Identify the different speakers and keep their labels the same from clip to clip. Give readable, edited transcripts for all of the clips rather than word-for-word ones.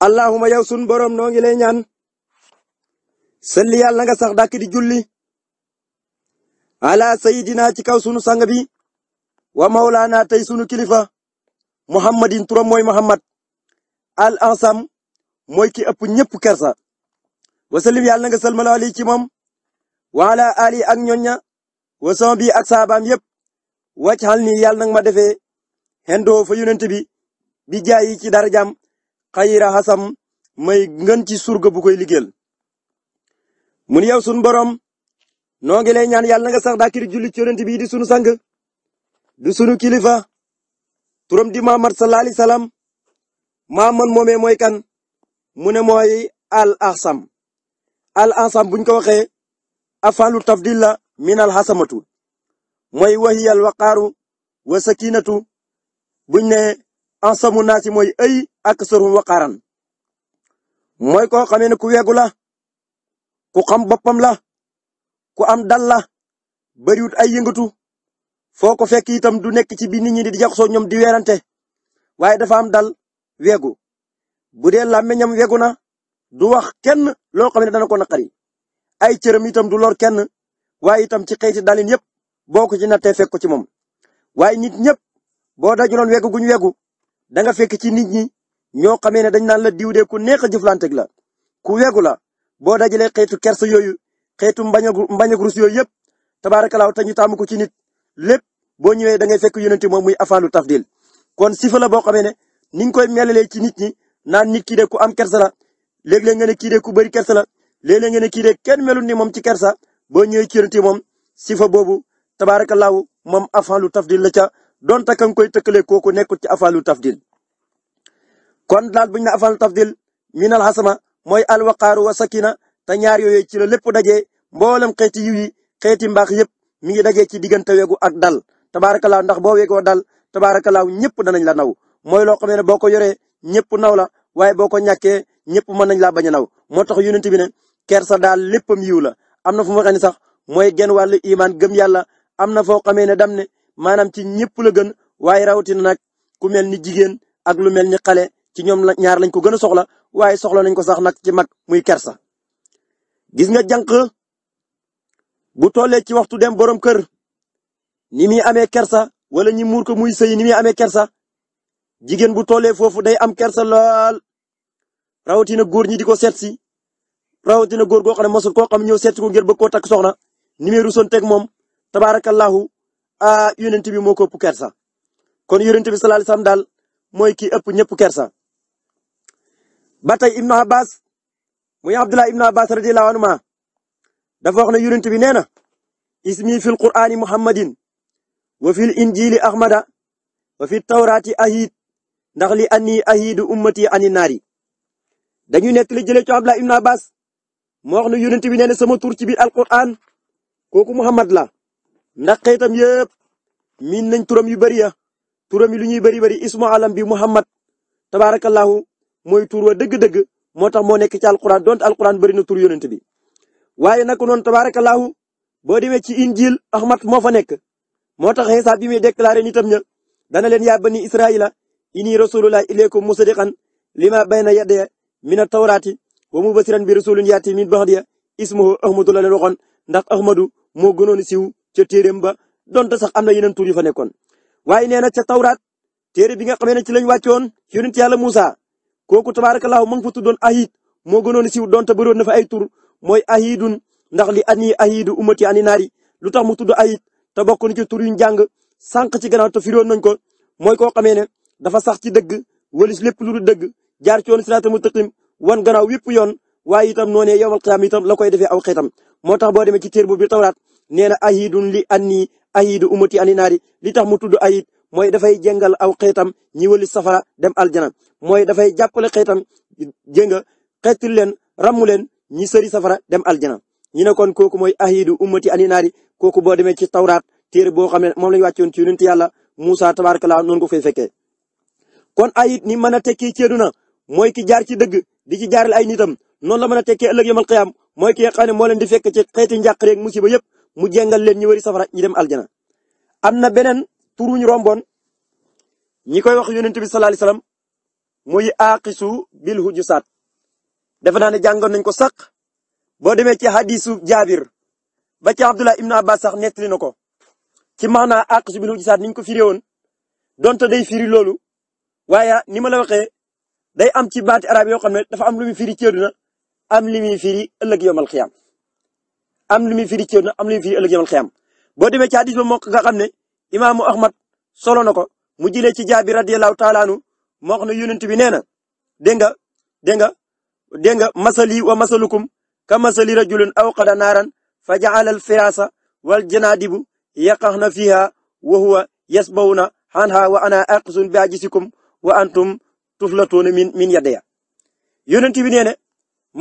Speaker 1: allahuma yow sun borom noo ngi lay ñaan salli yàlla nga sax dàkk di julli ala sayidina ci kaw sunu sang bi wa maulana tey sunu kilifa muhammadin turam mooy muhammad al ansam mooy ki ëpp ñëpp kersa wa sallim yàlla nga salmal ali ci moom wa ala ali ak ñoñña wa sama bi ak saabaam yëpp wàcc xal ni yàlla nag ma defee xendoo fa yonent bi jaayi ci darajaam xayira xasam may ngën ci surga bu koy liggéeyal mun yow sunu borom noo ngi lay ñaan yàlla nga sax daakiri julli ci yonent bi di sunu sang di sunu kilifa turam di Muhammad sallallahu alayhi wasallam Muhammad moomee mooy kan mu ne mooy al ahsam buñ ko waxee afalu tafdil la min al hasamatu mooy wahiyal waqaaru wa sakinatu buñ ne ahsamu naasi mooy ay ak sorum waqaaran mooy koo xamee ne ku wegu la ku xam boppam la ku am dal la bariwut ay yëngatu foo ko fekk itam du nekk ci bi nit ñi di jaxasoo ñoom di weerante waaye dafa am dal wegu bu dee làmmiñam wegu na du wax kenn loo xam ne dana ko naqari ay cëram itam du lor kenn waaye itam ci xeeti dalin yëpp boo ko ci nattee fekk ko ci moom waaye nit ñëpp boo dajaloon wegu guñ wegu da nga fekk ci nit ñi ñoo xamee ne dañ naan la diw de ku neex a jëflanteeg la ku wegu la boo dajalee xeetu kersa yooyu xeetu mbañag rus yooyu yëpp tabaarakallaa te ñu taamu ko ci nit lépp boo ñëwee da ngay fekk yonent moom muy afaalu tafdil kon sifa la boo xamee ne ni nga koy melalee ci nit ñi naan nit ki de ku am kersa la léeg-léeg nga ne kii de ku bëri kersa la léeg-léeg nga ne kii de kenn melul ni moom ci kersa boo ñëwee ci yonent moom sifa boobu tabaarakallaa moom afaalu tafdil la ca donte ka nga koy tëkkalee kooku nekkul ci afaalu tafdil kon daal buñ ne afaalu tafdil minal hasama mooy alwaqaaru wa sakina te ñaar yooyu ci la lépp dajee mboolem xeeti yiw yi xeeti mbaax yëpp mi ngi dajee ci diggante wegu ak dal tabaarakallaa ndax boo wegoo dal tabaarakallaa ñëpp danañ la naw mooy loo xam ne boo ko yoree ñëpp naw la waaye boo ko ñàkkee ñëpp mën nañ laa bañ a naw moo tax yonent bi ne kersa daal léppam yiw la am na fu mu waxee ne sax mooy genn wàllu imaan gëm yàlla am na foo xamee ne dam ne maanaam ci ñëpp la gën waaye rawatina nag ku mel ni jigéen ak lu mel ni xale ci ñoom la ñaar lañ ko gën a soxla waaye soxla nañ ko sax nag ci mag muy kersa gis nga jànq bu tollee ci waxtu dem borom kër ni muy amee kersa wala ñi muur ko muy sëy ni muy amee kersa jigéen bu tollee foofu day am kersa lool rawatina góor ñi di ko seet si rawatina góor goo xam ne mosul koo xam ñëw seet si ko ngir bëgg koo takk soxna ni muy rusoonteeg moom tabaarakallahu yonent bi moo ko ëpp kersa kon yonent bi sallallahu alayhi wasallam daal mooy ki ëpp ñëpp kersa ba tey Ibnu Abbas muy Abdullah Ibnu Abbas radiyallahu anhuma dafa wax ne yonent bi nee na ismi fil qur'ani muhammadin wa fil injili ahmada wa fi tawrati ahid ndax li anni ahidu ummati ani naari dañuy nekk li jëlee ci Abdullah Ibnu Abbas moo wax ne yonent bi nee na sama tur ci biir alquran kooku muhammad la ndax xeetam yëpp miin nañ turam yu bëri ya turam yi lu ñuy bëri ismu alam bi muhammad tabaarakallahu mooy tur wa dëgg-dëgg moo tax moo nekk ci alquran donte alquran bëri na tur yonent bi waaye nag noonu tabaarakallahu boo demee ci injil ahmad moo fa nekk moo tax Iisaa bi muy déclaré nitam ña dana leen yaa bani israila inni rasulullah ilaykum musaddiqan lima bayna yadaya min at-tawrati wa mubashiran bi rasulin yaati min ba'diya ismuhu ahmadu la leen waxoon ndax ahmadu moo gënoon siiw ca téeréem ba donte sax am na yeneen tur yu fa nekkoon waaye nee na ca tawraat téere bi nga xamee ne ci lañ wàccoon yonent yàlla Musa kooku tabaarakallahu mu ngi fa tuddoon ahid moo gënoon siiw donte bëroon na fa ay tur mooy ahidun ndax li ani ahidu ummati ani naari lu tax mu tudd ahid te bokk na ci tur yuñ jàng sànq ci gannaaw te firoon nañ ko mooy koo xamee ne dafa sax ci dëgg walis lépp lu du dëgg jaar ci yoon siraatal mustaqim wan gannaaw wépp yoon waaye itam noonee yowmal qiyaam itam la koy defee aw xeetam moo tax boo demee ci téere boobu bi tawraat nee na ahidun li anni ahidu ummati ani naari li tax mu tudd ahid mooy dafay jàngal aw xeetam ñi wali safara dem aljana mooy dafay jàppale xeetam jénga xeetil leen rammu leen ñi sëri safara dem aljana ñu ne kon kooku mooy ahidu ummati ani naari kooku boo demee ci tawraat téere boo xam ne moom lañu wàccoon ci yonent yàlla Musa tabaarakallah noonu ko fay fekkee kon ahid ni mën a tekkee ci àddina mooy ki jaar ci dëgg di ci jaaral ay nitam noonu la mën a tekkee ëllëg yamal qiyaam mooy ki nga xam ne moo leen di fekk ci xeeti njàqare ak musiba yëpp mu jengal leen ñi wari safara ñi dem aljana am na beneen turuñ romboon ñi koy wax yonent bi sallallahu alayhi wasallam muy aaqisu bil hujusaat defe naa ne jàngoon nañ ko sax boo demee ci hadisu Jaabir ba ci Abdullah ibn Abbas sax nettali na ko ci maanaa aaqisu bil hujusaat niñ ko firee woon donte day firi loolu waaye ni ma la waxee day am ci baati arab yoo xam ne dafa am lu muy firi ci àddina am li muy firi ëllëg yawmal xiyaam am lu muy firi ci àddina am lu muy firi ëllëg yawmal xiyaam boo demee ci hadis ba moo nga xam ne imaamu Ahmad solo na ko mu jëlee ci Jaabir radiyallahu taala anhu moo xam ne yonent bi nee na dégg nga masali wa masalukum ka masali rajulin awqada naaran fa ja'ala al firasa wal janaadibu yaqahna fiha wa huwa yasbawna anha wa ana aqisun bi ajisikum wa antum tuflatuuna min yadaya yonent bi nee na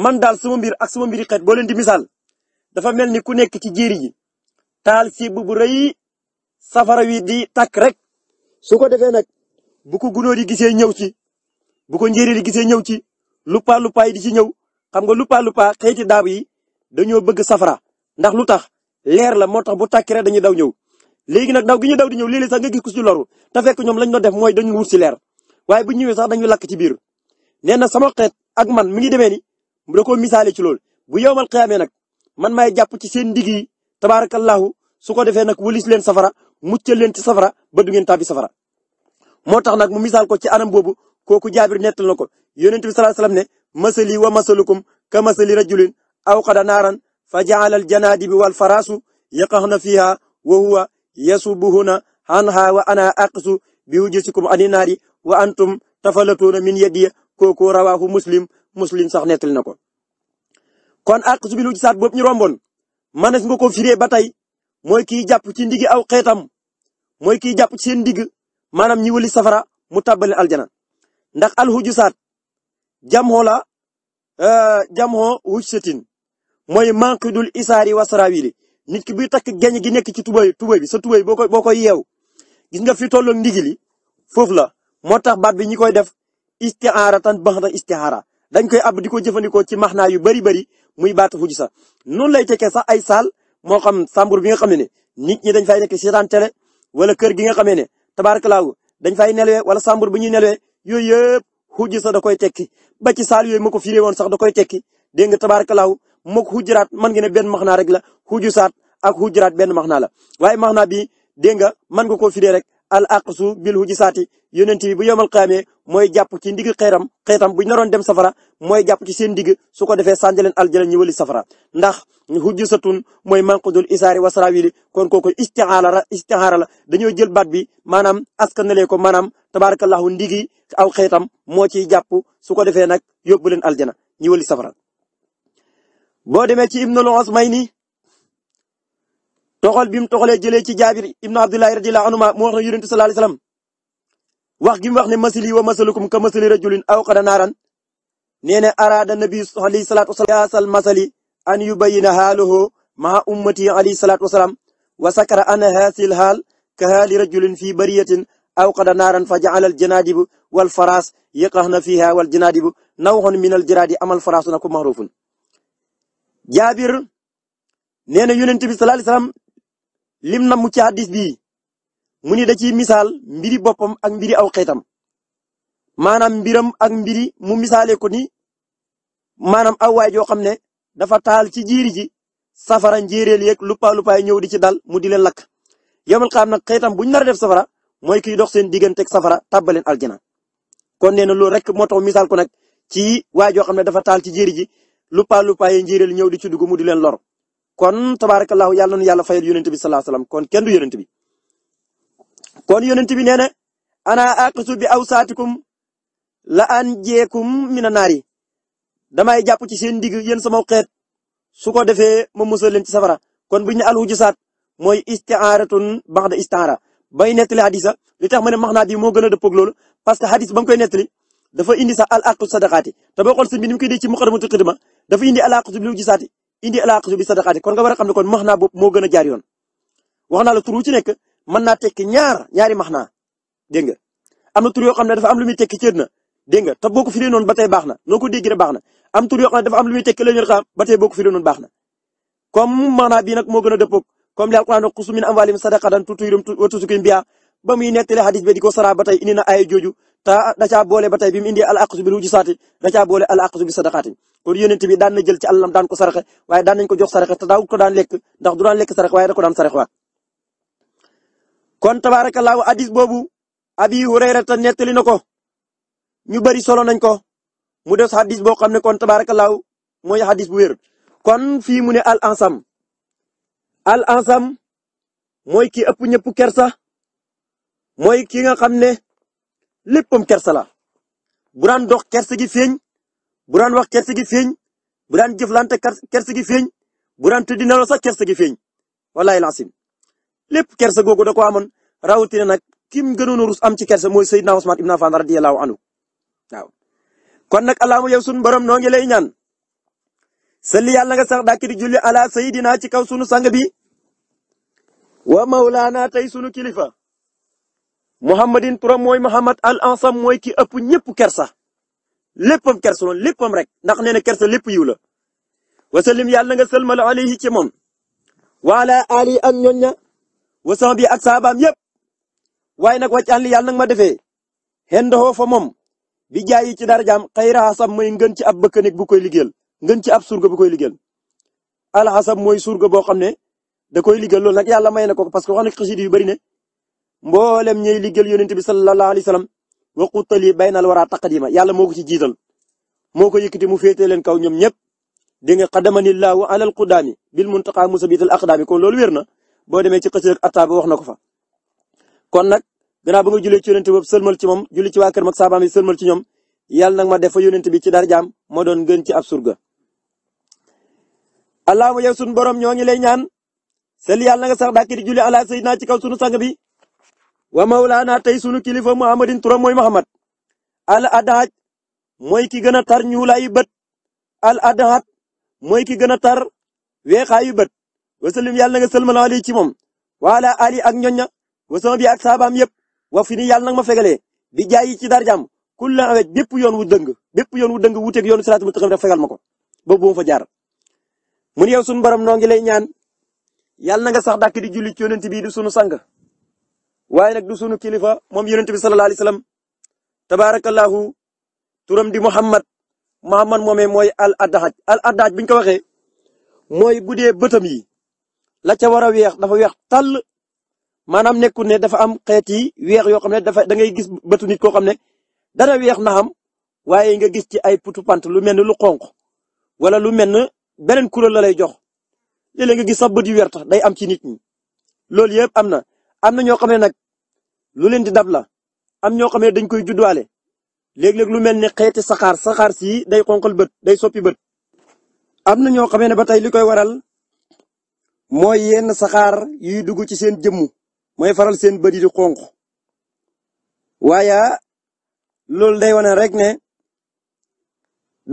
Speaker 1: man daal sama mbir ak sama mbiri xeet boo leen di misaal dafa mel ni ku nekk ci jéeri ji taal si bu rëy safara wi di takk rek su ko defee nag bu ko gunóor yi gisee ñëw ci bu ko njéeréer yi gisee ñëw ci lupa yi di ci ñëw xam nga lupa xeeti daab yi dañoo bëgg safara ndax lu tax leer la moo tax bu tàkki rek dañuy daw ñëw léegi nag daw gi ñu daw di ñëw léeg-léeg sax nga gis ku ci loru te fekk ñoom lañ doon def mooy dañu wut si leer waaye bu ñëwee sax dañu lakk ci biir nee na sama xeet ak man mi ngi demee ni da koo misaale ci loolu bu yowmal xiyaamee nag man maay jàpp ci seen ndig yi tabaarakallahu su ko defee nag wulis leen safara muccal leen ci safara ba du ngeen tàbbi safara moo tax nag mu misaal ko ci anam boobu kooku Jaabir nettal na ko yonent bi sallallahu alayhi wasallam ne masali wa masalukum ka masali rajulin awqada naaran fa ja'ala al janaadibi wal faraasu yaqahna fiha wa huwa yasubuhuna anha wa ana aqisu bi wujisikum ani naari wa antum tafalatuuna min yadiya kooku rawaahu muslim sax nettali na ko. kon aqisu bil wujusaat boobu ñu romboon manes nga ko firee ba tey mooy kiy jàpp ci ndigi aw xeetam mooy kiy jàpp ci seen ndig maanaam ñi wali safara mu tàbbale aljana ndax al hujusaat jamho la jamho hujsatin mooy manqidul isaari wa sarawili nit ki buy takk geñ gi nekk ci tubay bi sa tubay boo koy yeew gis nga fi tolloog ndigili foofu la moo tax baat bi ñi koy def isti'aaratan baxda isti'aara dañ koy ab di ko jëfandikoo ci maxnaa yu bari muy baatu hujsa noonu lay tekkee sax ay saal moo xam sambur bi nga xam ne nit ñi dañ fay nekk seetaan télé wala kër gi nga xamee ne tabaarakalaahu dañ fay nelwee wala sambur bu ñuy nelwee yooyu yëpp hujsa da koy tekki ba ci saal yooyu ma ko firee woon sax da koy tekki dégg nga tabaarakalaahu mook hujraat mën nga ne benn maxnaa rek la hujusaat ak hujraat benn maxnaa la waaye maxnaa bi dégg nga mën nga koo firee rek al aqsu bil hujusaati yonent bi bu yomal qiyaamee mooy jàpp ci ndig xeetam bu ñu naroon dem safara mooy jàpp ci seen ndig su ko defee sànjaleen aljana ñu wali safara ndax hujjatun mooy manqudul isaari wa sarawili kon kooku istihaara la dañoo jël baat bi maanaam askanale ko maanaam tabaarakallahu ndigi aw xeetam moo ciy jàpp su ko defee nag yóbbu leen aljana ñu wali safara. boo demee ci Ibnul Usmayni toxal bi mu toxalee jëlee ci Jaabir ibnu Abdullahi radiyallahu anhuma mu wax ne yonent sallallahu alayhi wasallam wax gi mu wax ne masali wa masalukum ka masali rajulin awqada naaran nee na araada nabi alayhi salaatu wasalaam yaasal masali an yubayyina haaluhu maa ummati alayhi salaatu wasalaam wa sakara anna haasil haal ka haali rajulin fi bariyatin awqada naaran fa ja'ala al janaadibu wal faraas yaqahna fiha wal janaadibu nawhun min al jaraadi amal faraasu na ko maxruufun Jaabir nee na yonent bi sallallahu alayhi wasallam lim na mu ci hadis bii mu ni da ciy misaal mbiri boppam ak mbiri aw xeetam maanaam mbiram ak mbiri mu misaale ko ni maanaam aw waay joo xam ne dafa taal ci jiiri ji safara njéeréel yeeg lupaay ñëw di ci dal mu di leen lakk yomal xam nag xeetam buñ nar a def safara mooy kiy dox seen digganteeg safara tàbbaleen aljana kon nee na loolu rek moo tax misaal ko nag ci waay joo xam ne dafa taal ci jiiri ji lupaay njéeréel ñëw di ci dugg mu di leen lor kon tabaarakallahu yàlla na yàlla fayal yonent bi sallallahu alayhi wasallam kon kenn du yonent bi kon yonent bi nee na ana aqisu bi awsaatikum la an jeekum mina naari damay jàpp ci seen digg yéen sama xeet su ko defee ma musal leen ci safara kon bu ñu ne alhujusaat mooy isti'aaratun ba'da isti'aara bay nettali hadisa li tax ma ne maxnaa bi moo gën a dëppoo ak loolu parce que hadis ba mu koy nettali dafa indi sax al aqsu sadaqaati te boo xool sëñ bi ni mu koy dee ci muqaddamatul xidma dafa indi al aqsu bil hujusaati indi al aqsu bi sadaqaati kon nga war a xam ne kon maxnaa boobu moo gën a jaar yoon wax naa la tur wu ci nekk mën naa tekki ñaari maxnaa dégg nga am na tur yoo xam ne dafa am lu muy tekki cër na dégg nga te boo ko firee noonu ba tey baax na noo ko dégg rek baax na am tur yoo xam ne dafa am lu muy tekki la ñu xam ba tey boo ko firee noonu baax na comme maanaa bii nag moo gën a dëppoo comme li alquran xusu min amwaalihim sadaqatan tutahhiruhum wa tuzakkiihim bihaa ba muy nettali hadis bi di ko sara ba tey indi na ay jooju da caa boole ba tey bi mu indi al aqsu bil hujusaati da caa boole al aqsu bi sadaqaati kon yonent bi daan na jël ci alalam daan ko saraxe waaye daan nañ ko jox saraxe te daaw ko daan lekk ndax du daan lekk saraxe waaye da ko daan saraxe waat kon tabaarakallaahu hadis boobu abi hurayrata nettali na ko ñu bari solo nañ ko mu des hadis boo xam ne kon tabaarakallaahu mooy hadis bu wér kon fii mu ne al ansam mooy ki ëpp ñëpp kersa mooy ki nga xam ne léppam kersa la bu daan dox kersa gi feeñ bu daan wax kersa gi feeñ bu daan jëflante kersa gi feeñ bu daan tëddi nelaw sax kersa gi feeñ wallahi laasim lépp kersa googu da ko amoon rawatina nag kim gënoon a rus am ci kersa mooy Seydina Usmaan ibn Affaan radiyallahu anhu waaw kon nag allahumma yow sunu borom noo ngi lay ñaan salli yàlla nga sax dàkk di julli ala sayidina ci kaw sunu sang bi wa mawlaana tey sunu kilifa muhammadin turam mooy muhammad al ansam mooy ki ëpp ñëpp kersa léppam kersa loon léppam rek ndax nee na kersa lépp yiw la wasallim yàlla nga sëlmal alayhi ci moom wa ala ali ak ñoñña wa sahbi ak saabaam yëpp waaye nag wàcc an li yàlla nag ma defee xendoo fa moom bi jaayi ci darajaam xayra xasam mooy ngën ci ab bëkkanik bu koy liggéeyal ngën ci ab surga bu koy liggéeyal alxasab mooy surga boo xam ne da koy liggéeyal loolu nag yàlla may na ko parce que wax na xasida yu bari ne mboolem ñuy liggéeyal yonent bi sallallahu alayhi wa sallam wa qutali baynal wara taqdima yàlla moo ko ci jiital moo ko yëkkati mu féetee leen kaw ñoom ñëpp di nga qadamanillahu alal qudaami bil muntaqa musabital aqdaami kon loolu wér na boo demee ci xasida attaaba wax na ko fa kon nag gannaaw ba nga jullee ci yonent boobu sëlmal ci moom julli ci waa kër mag saabaam yi sëlmal ci ñoom yàlla nag ma def fa yonent bi ci darajaam moo doon gën ci ab surga allahumma yow sunu borom ñoo ngi lay ñaan sel yàlla nga sax dàkk di julli ala sayyidina ci kaw sunu sang bi wa mawlaana tey sunu kilifa muhammadin turam mooy muhammad al adhaj mooy ki gën a tar ñuulaayu bët al adhat mooy ki gën a tar weexaayu bët wasallim yàlla nga sëlmal ali ci moom wa ala ali ak ñoñña wasama bi ak saabaam yëpp wa fi ni yàlla nag ma fegalee bi jaayi ci darjam kulla awet bépp yoon wu dëng wuuteeg yoonu siraatul mustaqim rek fegal ma ko boobu fa jaar mun yow sunu borom noo ngi lay ñaan yàlla na nga sax dàkk di julli ci yonent bi du sunu sang waaye nag du sunu kilifa moom yonent bi sallallahu alayhi wasallam tabaarakallahu turam di muhammad moomee mooy al adhaj biñ ko waxee mooy bu dee bëtam yi la ca war a weex dafa weex tàll maanaam nekkul ne dafa am xeeti weex yoo xam ne da ngay gis bëtu nit koo xam ne dana weex na xam waaye nga gis ci ay putu pant lu mel ne lu xonq wala lu mel ne beneen couleur la lay jox léeg-léeg nga gis sax bët yu weer tax day am ci nit ñi loolu yëpp am na ñoo xam ne nag lu leen di dab la am ñoo xam ne dañ koy judduwaale léeg-léeg lu mel ne xeeti saxaar si day xonqal bët day soppi bët am na ñoo xam ne ba tey li koy waral mooy yenn saxaar yuy dugg ci seen jëmmu mooy faral seen bët yi di xonq waaye loolu day wane rek ne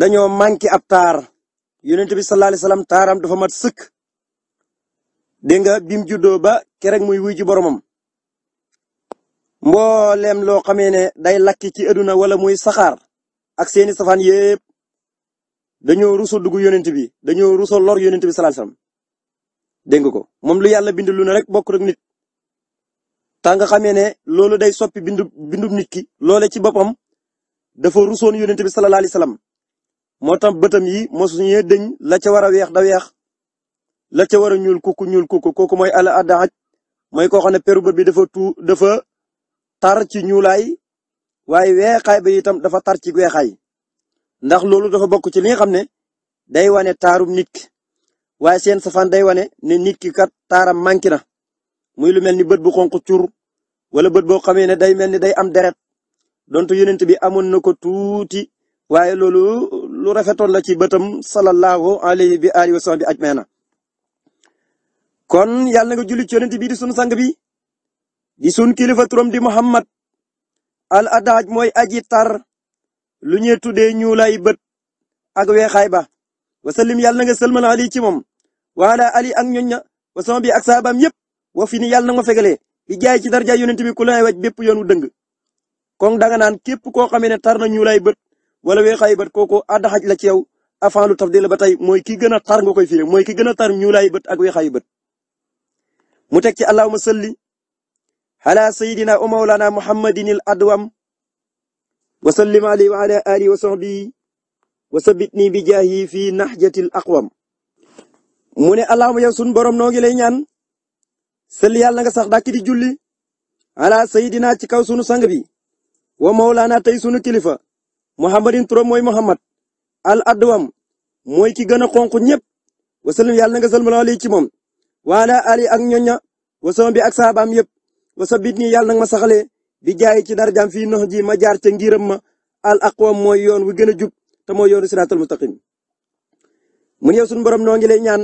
Speaker 1: dañoo manqué ab taar yonent bi sallallahu alayhi wasallam taaram dafa mat sëkk dégg nga bim juddoo ba kerek muy wuy ci boromam mboolem loo xamee ne day lakki ci aduna wala muy saxaar ak seeni safaan yépp dañoo ruso dugg yonent bi dañoo ruso lor yonent bi sallallahu alayhi wasallam dégg nga ko moom lu yàlla bind lu ne rek bokk rek nit ta nga xamee ne loolu day soppi bindub nit ki loole ci boppam dafa rusoon yonent bi sallallahu alayhi wasallam moo tax bëtam yi mosuñee dëñ la ca war a weex da weex la ca war a ñuul kukku kooku mooy al adhaj mooy koo xam ne peru bët bi dafa tar ci ñuulaay waaye weexaay ba itam dafa tar ci weexaay ndax loolu dafa bokk ci li nga xam ne day wane taarum nit ki waaye seen safaan day wane ne nit ki kat taaram manqué na muy lu mel ni bët bu xonq cur wala bët boo xamee ne day mel ni day am deret donte yonent bi amoon na ko tuuti waaye loolu lu rafetoon la ci bëtam sallallahu alayhi bi alihi wa sahbi ajmaina kon yàlla nga julli ci yonent bi di sunu sang bi di sunu kilifa turam di muhammad al adhaj mooy aji tar lu ñuy tuddee ñuulay bët ak weexaay ba wasallim yàlla nga sëlmal ali ci moom waala ali ak ñoñña wa sama bi ak saabaam yépp wa fi ni yàlla na nga fegalee di jaay ci darja yonent bi ku lay waj bépp yoon wu dëng kon danga naan képp koo xamee ne tar na ñuulay bët wala weexaay bët kooku adhaj la ci yow avant lu tafdil ba tey mooy ki gën a tar nga koy firi mooy ki gën a tar ñuulay bët ak weexaay bët mu teg ci allahumma salli ala sayidina wa mawlana muhammadinil adwam wa sallim alayhi wa ala alihi wa sahbihi wa sabitni bi jaahi fi nahjatil aqwam mu ne allahumma yow sun borom noo ngi lay ñaan salli yàlla nga sax dàkk di julli ala sayidina ci kaw sunu sang bi wa mawlaana tey sunu kilifa muhammadin turam mooy muhammad al adwam mooy ki gën a xonq ñëpp wa sallim yàlla nga salmal alayhi ci moom wa ala ali ak ñoña wa sama bi ak saabaam yëpp wa sabitni yàlla nag ma saxalee bi jaayi ci darjaam fii nox ji ma jaar ca ngiram ma al aqwam mooy yoon wi gën a jub te mooy yoonu siraatal mustaqim mun yow sunu borom noo ngi lay ñaan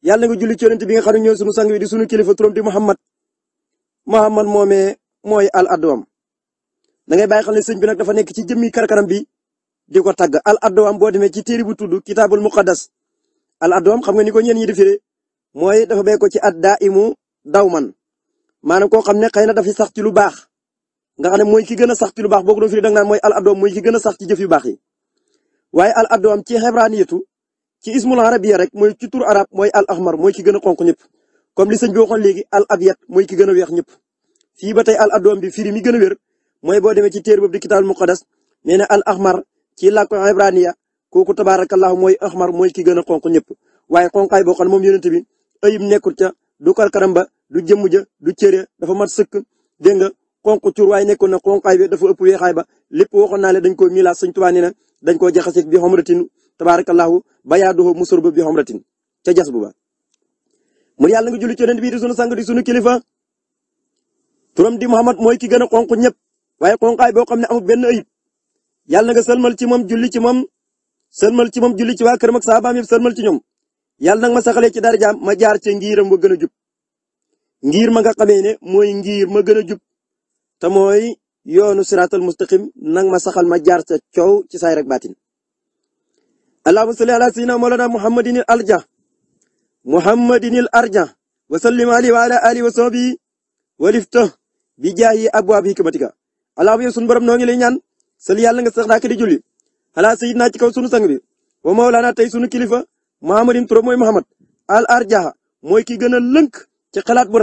Speaker 1: yàlla nga julli ci yonent bi nga xam ne ñooy sunu sang bi di sunu kilifa turam di Muhammad moomee mooy al adwam da ngay bàyyi xel ne sëñ bi nag dafa nekk ci jëmmi karkaram bi di ko tagg al adwam boo demee ci téere bu tudd kitaabul muqaddas al adwam xam nga ni ko ñeen ñi di firé mooy dafa bay ko ci adda imu dawman maanaam koo xam ne xëy na dafa sax ci lu baax nga xam ne mooy ki gën a sax ci lu baax boo ko doon firi da nga naan mooy al adwam mooy ki gën a sax ci jëf yu baax yi waaye al adwam ci xebraaniyatu ci ismul arabiya rek mooy ci tur arab mooy al ahmar mooy ki gën a xonq ñëpp comme li sëñ bi waxoon léegi al abyad mooy ki gën a weex ñëpp fii ba tey al adwam bi firi mi gën a wér mooy boo demee ci téere boobu di kitaabul muqaddas nee na al ahmar ci làkku ibraniya kooku tabarakallahu mooy ahmar mooy ki gën a xonq ñëpp waaye xonqaay boo xam ne moom yonent bi ayib nekkul ca du karkaram ba du jëmm ja du cëre dafa mat sëkk dégg nga xonq cur waaye nekkul na xonqaay bi dafa ëpp weexaay ba lépp waxoon naa le dañ ko milaas sëñ Tuubaa nee na dañ koo jaxaseeg bi xomratin tabarakallahu bayaaduhu musur ba bi xomratin ca jas bu ba mu yàlla nga julli ci yonent bi di sunu sang di sunu kilifa turam di Muhammad mooy ki gën a xonq ñëpp waaye xonqaay boo xam ne amul benn ayib yàlla nga sëlmal ci moom julli ci moom sëlmal ci moom julli ci waa këram ak saabaam yëpp sëlmal ci ñoom yàlla nag ma saxalee ci darajaam ma jaar ca ngiiram ba gën a jub ngir ma nga xamee ne mooy ngir ma gën a jub te mooy yoonu siraatal mustaqim nag ma saxal ma jaar ca coow ci saay rek baatin allahumma salli ala sayyidina mawlana muhammadin al arja wa sallim alayhi wa ala alihi wa sahbihi walifta bi jaahi abwaab hikmatika allahumma yow sunu borom noo ngi lay ñaan sal yàlla nga sax daak di julli ala sayyidina ci kaw sunu sang bi wa mawlana tey sunu kilifa muhammadin turam mooy muhammad al arja mooy ki gën a lënk ci xalaat bu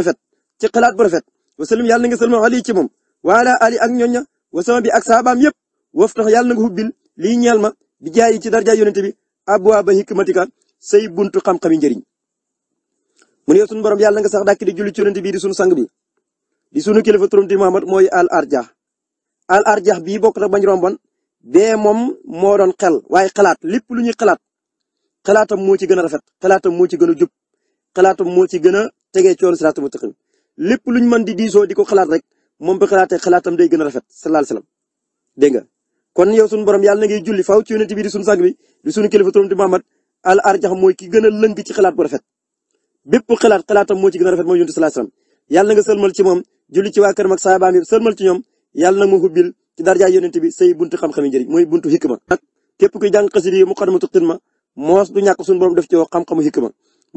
Speaker 1: rafet wa sallim yàlla nga salma ali ci moom wa ala ali ak ñoña wa sama bi ak saabaam yëpp woof tax yàlla nga hubbil lii ñeel ma bi jaayi ci darja yonente bi abwaaba hikmatika say buntu xam-xami njëriñ mu ne yow sunu borom yàlla nga sax dàkk di julli ci yonente bi di sunu sang bi di sunu kilifa turam di Muhammad mooy al arjah bii bokk nag bañ rombon bee moom moo doon xel waaye xalaat lépp lu ñuy xalaatam moo ci gën a rafet xalaatam moo ci gën a jub xalaatam moo ci gën a tegee ci yoonu siraatal mustaqim lépp luñ mën di diisoo di ko xalaat rek moom ba xalaatam day gën a rafet sallallahu alayhi wasallam dégg nga kon yow sunu borom yàlla na ngay julli faaw ci yonent bi di sunu sang bi di sunu kilifa turam di Muhammad al arjah mooy ki gën a lëng ci xalaat bu rafet bépp xalaatam moo ci gën a rafet mooy yonent sallallahu alayhi wasallam yàlla nga sëlmal ci moom julli ci waa këram ak saabaam yi sëlmal ci ñoom yàlla na ma hubbil ci darja yonent bi say buntu xam-xam yi njëriñ mooy buntu hikma nag képp kuy jàng xasida yi muqaddamatul xidma moos du ñàkk suñu borom def ci xam-xamu hikma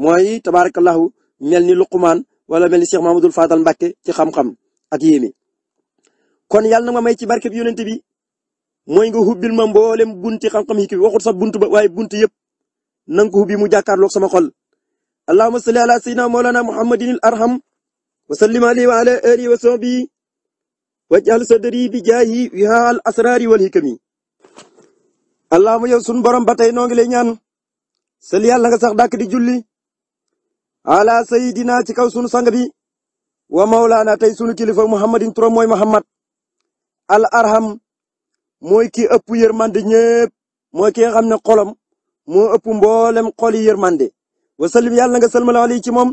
Speaker 1: mooy tabarakallahu mel ni Luqmaan wala mel ni Cheikh Mamadou Fadal Mbacke ci xam-xam ak yéemi kon yàlla na ma may ci barke bi yonent bi mooy nga hubbil ma mboolem bunti xam-xam hikma waxut sax buntu ba waaye buntu yëpp na nga ko hubbi mu jàkkaarloog sama xol allahumma salli ala sayyidina mawlana muhammadin al arham wa sallim alayhi wa ala alihi wa sahbihi waj'al sadri bi jaahi wiha al asrari wal hikami allahumma yow sunu borom ba tey noo ngi lay ñaan sal yàlla nga sax dàkk di julli ala sayidina ci kaw sunu sang bi wa mawlaana tey sunu kilifa muhammadin turam mooy muhammad al arham mooy ki ëpp yërmande ñépp mooy ki nga xam ne xolam moo ëpp mboolem xoli yërmande wa sallim yàlla nga salmal ali ci moom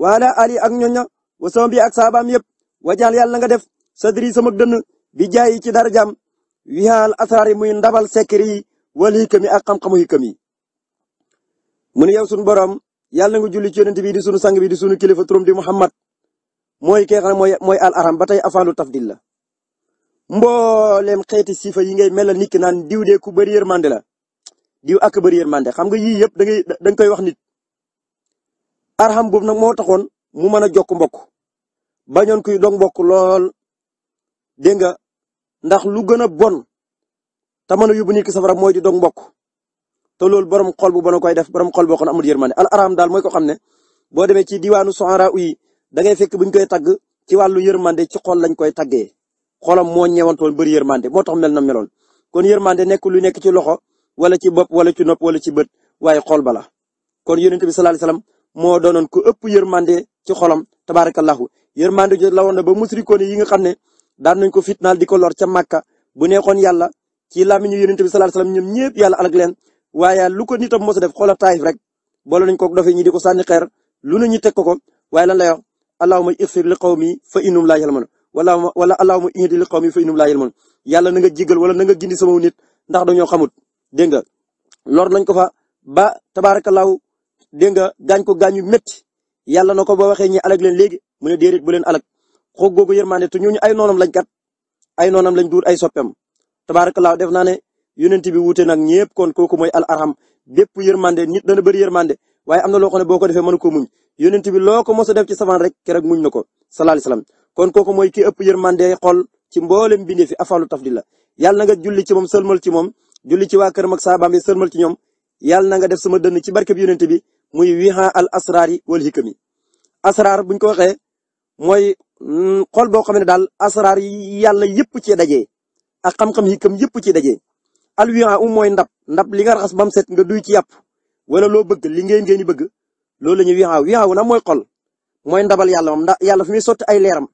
Speaker 1: wa ala ali ak ñoña wa sama bi ak saabaam yëpp wajaal yàlla nga def sadri sama dënn bi jaayi ci darajaam wihaal asraar yi muy ndabal sekri yi wal hikami ak xam-xamu hikam yi mu ne yow sunu borom yàlla nga julli ci yonent bi di sunu sang bi di sunu kilifa turam di Muhammad mooy ki nga xam ne mooy al arham ba tey afaalu tafdil la mboolem xeeti sifa yi ngay melal nit ki naan diw de ku bëri yërmande la diw ak bëri yërmande xam nga yii yëpp dañ koy wax nit arham boobu nag moo taxoon mu mën a jokk mbokk bañoon kuy dog mbokk lool dégg nga ndax lu gën a bon te mën a yóbbu nit ki safara mooy di dog mbokk te loolu borom xol bu bon koy def borom xol boo xam ne amul yërmande al arham daal mooy ko xam ne boo demee ci diwaanu soxara yi da ngay fekk buñ koy tagg ci wàllu yërmande ci xol lañ koy taggee xolam moo ñeewantoon bëri yërmande moo tax mel na meloon kon yërmande nekk lu nekk ci loxo wala ci bopp wala ci nopp wala ci bët waaye xol bala kon yonent bi sallallahu alayhi wasallam moo doonoon ku ëpp yërmande ci xolam tabaarakallahu yërmande jo la woon na ba musrikoon yi nga xam ne daan nañ ko fitnaal di ko lor ca Makka bu neexoon yàlla ci làmmiñu yonent bi sallallahu alayhi wasallam ñoom ñëpp yàlla alag leen waaye lu ko nitam mos a def xoola Taayif rek boole nañ ko dofee ñi di ko sànni xeer lu ne ñu teg ko waaye lan lay wax allahumma ighfir li qawmi fa innahum laa ya'lamuun wala allahumma ihdi li qawmi fa innahum laa ya'lamuun yàlla na nga jigal wala na nga gindi sama nit ndax dañoo xamut dégg nga lor nañ ko fa ba tabaarakallaahu dégg nga gaañ ko gaañ yu métti yàlla na ko ba waxee ñi alag leen léegi mu ne déedéet bu leen alag xoog googu yërmande te ñooñu ay noonam lañ kat ay noonam lañ duur ay soppeem tabaarakallaahu def naa ne yonent bi wuute nag ñëpp kon kooku mooy al arham bépp yërmande nit dana bëri yërmande waaye am na loo xam ne boo ko defee mënu ko muñ yonent bi loo ko mos a def ci safaan rek keroog muñ na ko sallallahu alayhi wasallam kon kooku mooy ki ëpp yërmande xol ci mboolem bindee fi afalu tafdil la yàlla na nga julli ci moom sëlmal ci moom julli ci waa këram ak saabaam yi sëlmal ci ñoom yàlla na nga def sama dënn ci barke bi yonent bi muy wiha al asraari wal hikami asraar buñ ko waxee mooy xol boo xam ne daal asraar yi yàlla yëpp ci dajee ak xam-xam hikam yëpp ci dajee al wiha mooy ndab li nga raxas bam set nga duy ci yàpp wala loo bëgg li ngeen di bëgg loolu la ñuy wiha na mooy xol mooy ndabal yàlla moom ndax yàlla fi muy sotti ay leeram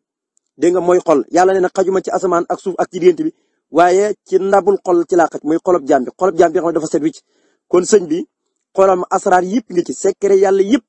Speaker 1: dégg nga mooy xol yàlla nee na xajuma ci asamaan ak suuf ak ci diggante bi waaye ci ndabul xol ci laa xaj mooy xolob jaam bi xolob jaam bi nga xam ne dafa set wicc kon sëñ bi xolam asraar yëpp ngi ci secret yàlla yëpp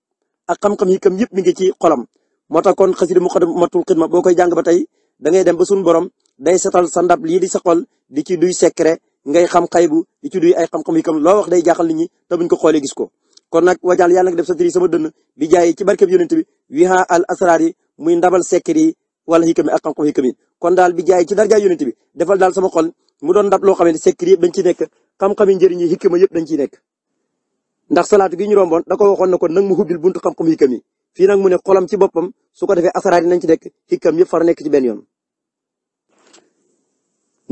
Speaker 1: ak xam-xam hikam yëpp mi ngi ci xolam moo tax kon xasida Muqaddamatul Xidma boo koy jàng ba tey da ngay dem ba suñu borom day setal sa ndab lii di sa xol di ci duy secret ngay xam xaybu di ci duy ay xam-xam hikam loo wax day jaaxal nit ñi te buñ ko xoolee gis ko kon nag wajal yàlla nga def sa tiri sama dënn bi jaay ci barkeb yonent bi wiha al asraar yi muy ndabal secret yi wala hikam yi ak xam-xam hikam yi kon daal bi jaay ci darja yonent bi defal daal sama xol mu doon ndab loo xam ne secret yëpp dañ ci nekk xam-xam yi njëriñ yi hikma yëpp dañ ciy nekk ndax salaatu gi ñu romboon da ko waxoon na ko nag mu hubbil buntu xam-xam hikam yi fii nag mu ne xolam ci boppam su ko defee asraar yi nañ ci nekk hikam yëpp far nekk ci benn yoon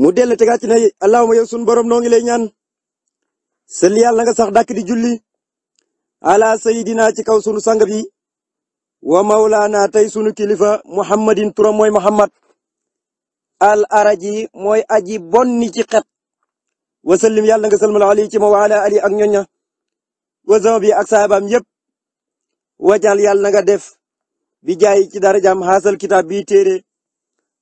Speaker 1: mu dellu tegaat ci ne allahumma yow sunu borom noo ngi lay ñaan salli yàlla nga sax dàkk di julli ala sayidina ci kaw sunu sang bi wa mawlaana tey sunu kilifa muhammadin turam mooy muhammad al araji mooy aji bonni ci xet wa sallim yàlla nga salmal ali ci ma wa ala ali ak ñoña wa zama bi ak saabaam yépp wajal yàlla nga def bi jaay ci darajaam xaasal kitaab bi téere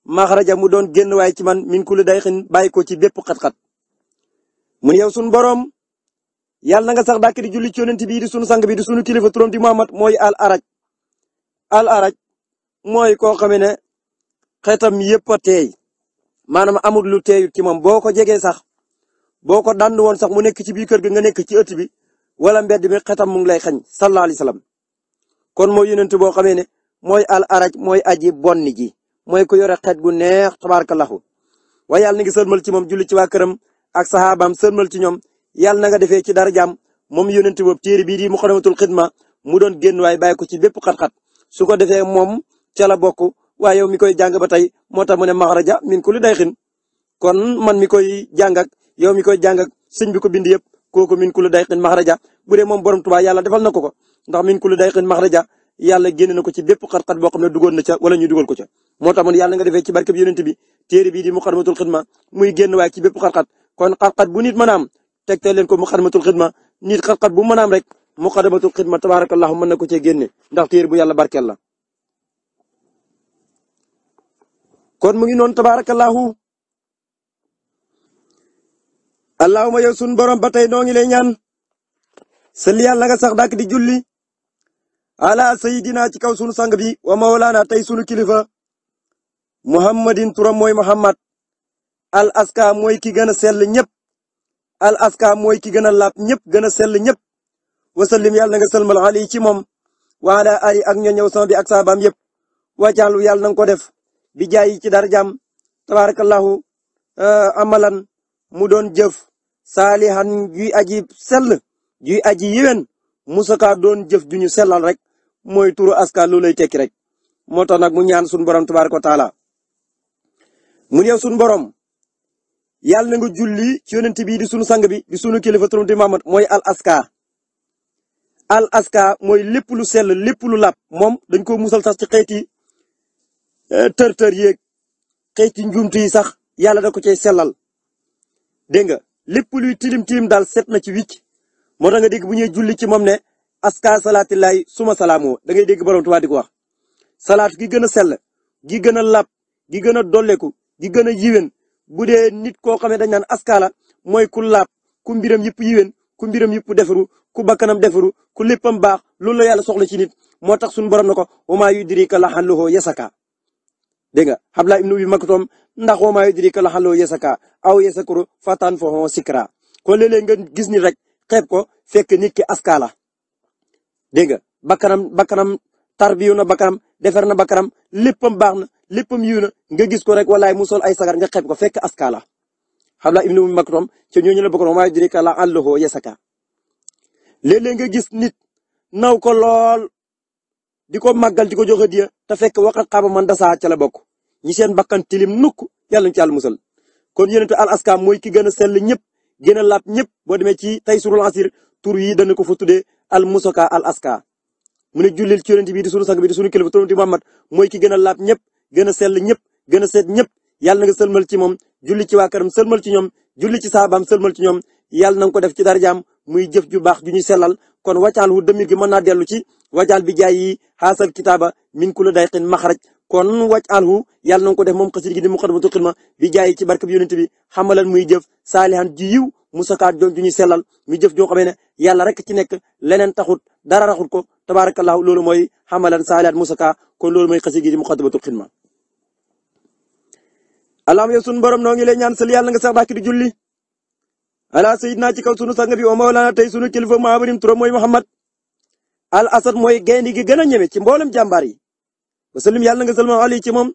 Speaker 1: maxraja mu doon génn waay ci man min kulli dayxin bàyyi ko ci bépp xat-xat mun yow sunu borom yàlla nga sax dàkk di julli ci yonent bi di sunu sang bi di sunu kilifa turam di Muhammad mooy al araj mooy koo xam ne xetam yëpp a teey maanaam amul lu teeyut ci moom boo ko jegee sax boo ko dand woon sax mu nekk ci biir kër gi nga nekk ci ëtt bi wala mbedd mi xetam mu ngi lay xañ sallallahu alayhi wasallam kon mooy yonent boo xamee ne mooy al araj mooy aji bonni ji mooy ko yore xet gu neex tabarakallahu waaye yàlla na ngi sëlmal ci moom julli ci waa këram ak saxaabaam sëlmal ci ñoom yàlla na nga defee ci darajaam moom yonent boobu téere bii di Muqaddamatul Xidma mu doon génn waaye bàyyi ko ci bépp xat-xat su ko defee moom ca la bokk waaye yow mi koy jàng ba tey moo tax mu ne maxraja min kulli dayxin kon man mi koy jàng ak yow mi koy jàng ak sëñ bi ko bind yëpp kooku min kulli dayxin maxraja bu dee moom borom Tuubaa yàlla defal na ko ndax min kulli dayxin maxraja yàlla génn na ko ci bépp xat-xat boo xam ne dugoon na ca wala ñu dugal ko ca moo tax man yàlla nga defee ci barke bi yonent bi téere bii di Muqaddamatul Xidma muy génn waaye ci bépp xat-xat kon xat-xat bu nit mën a am tegtal leen ko Muqaddamatul Xidma nit xat-xat bu mën a am rek Muqaddamatul Xidma tabarakallahu mën na ko cee génne ndax téere bu yàlla barkeel la kon mu ngi noonu tabarakallahu allahumma yow sunu borom ba tey noo ngi lay ñaan salli yàlla nga sax dàkk di julli ala sayidina ci kaw sunu sang bi wa mawlaana tey sunu kilifa muhammadin turam mooy muhammad al aska mooy ki gën a sell ñëpp al aska mooy ki gën a laab ñëpp gën a sell ñëpp wasallim yàlla nga salmal ali ci moom wa ala ali ak ñoñëw sama bi ak saabaam yëpp wàccaalu yàlla na nga ko def bi jaay ci darajam tabarakallahu amalan mu doon jëf saalihan juy aji sell juy aji yéwén musaka doon jëf ju ñu sellal rek mooy turu aska lu lay tekki rek moo tax nag mu ñaan sunu borom tabaraka wa taala mu yow sunu borom yàlla na nga julli ci yonent bi di sunu sang bi di sunu kilifa turam di Muhammad mooy al aska mooy lépp lu sell lépp lu làpp moom dañ ko musal sax ci xeeti tër-tër yeeg xeeti njuumte yi sax yàlla da ko cay sellal dégg nga lépp luy tilim tilim daal set na ci wicc moo tax nga dégg bu ñuy julli ci moom ne aska salaatillahi suma salaamoo da ngay dégg borom Tuubaa di ko wax salaat gi gën a sell gi gën a làpp gi gën a dolleku gi gën a yiwen bu dee nit koo xam ne dañ naan askala mooy ku laab ku mbiram yëpp yiwen ku mbiram yëpp defaru ku bakkanam defaru ku léppam baax loolu la yàlla soxla ci nit moo tax suñu borom na ko wama yudrika la'allahu yasaka dégg nga Abdullah ibn Umm Maktum ndax wama yudrika la'allahu yasaka aw yasakuru fatan fo sikra kon léeg-léeg nga gis ni rek xeeb ko fekk nit ki askala dégg nga bakkanam tarbiyu na bakkanam defar na bakkanam léppam baax na léppam yiw na nga gis ko rek walaay mu sol ay sagar nga xeeb ko fekk askala Abdullah ibn Umm Maktum ci ñooñu la bokk wama yudrika la'allahu yasaka léeg-léeg nga gis nit naw ko lool di ko màggal di ko joxe diya te fekk waxat xaaba man dasaa ca la bokk ñi seen bakkan tilim nukk yàlla ñu ci yàlla musal kon yonentu al aska mooy ki gën a sell ñëpp gën a laab ñëpp boo demee ci Taysiirul Asiir tur yi dana ko fa tuddee al musaka al aska mu ne jullil ci yonent bi di sunu sang bi di sunu kilifa di Muhammad mooy ki gën a laab ñëpp gën a sell ñëpp gën a seet ñëpp yàlla na nga sëlmal ci moom julli ci waa këram sëlmal ci ñoom julli ci saabaam sëlmal ci ñoom yàlla na nga ko def ci darajaam muy jëf ju baax ju ñuy sellal kon wàccaal wu demir gi mën naa dellu ci wàccaal bi jaay yi xaasal kitaaba min kulli dayqin maxraj kon wàccaal wu yàlla na nga ko def moom xasida gi di muqaddamatul xidma bi jaay ci barke bi yonent bi xamalan muy jëf saalihan ji yiw musakaat doon ju ñuy sellal muy jëf joo xamee ne yàlla rek ci nekk leneen taxut dara raxut ko tabarakallahu loolu mooy xamalan saalihan musaka kon loolu mooy xasida gi di muqaddamatul xidma allahumma yow sunu borom noo ngi lay ñaan sal yàlla nga sax dàkk di julli ala sayyidina ci kaw sunu sang bi o mawlana tey sunu kilifa maabarim turam mooy Muhammad al asad mooy gaynde gi gën a ñeme ci mboolem jàmbaar yi wasallim yàlla nga salma ali ci moom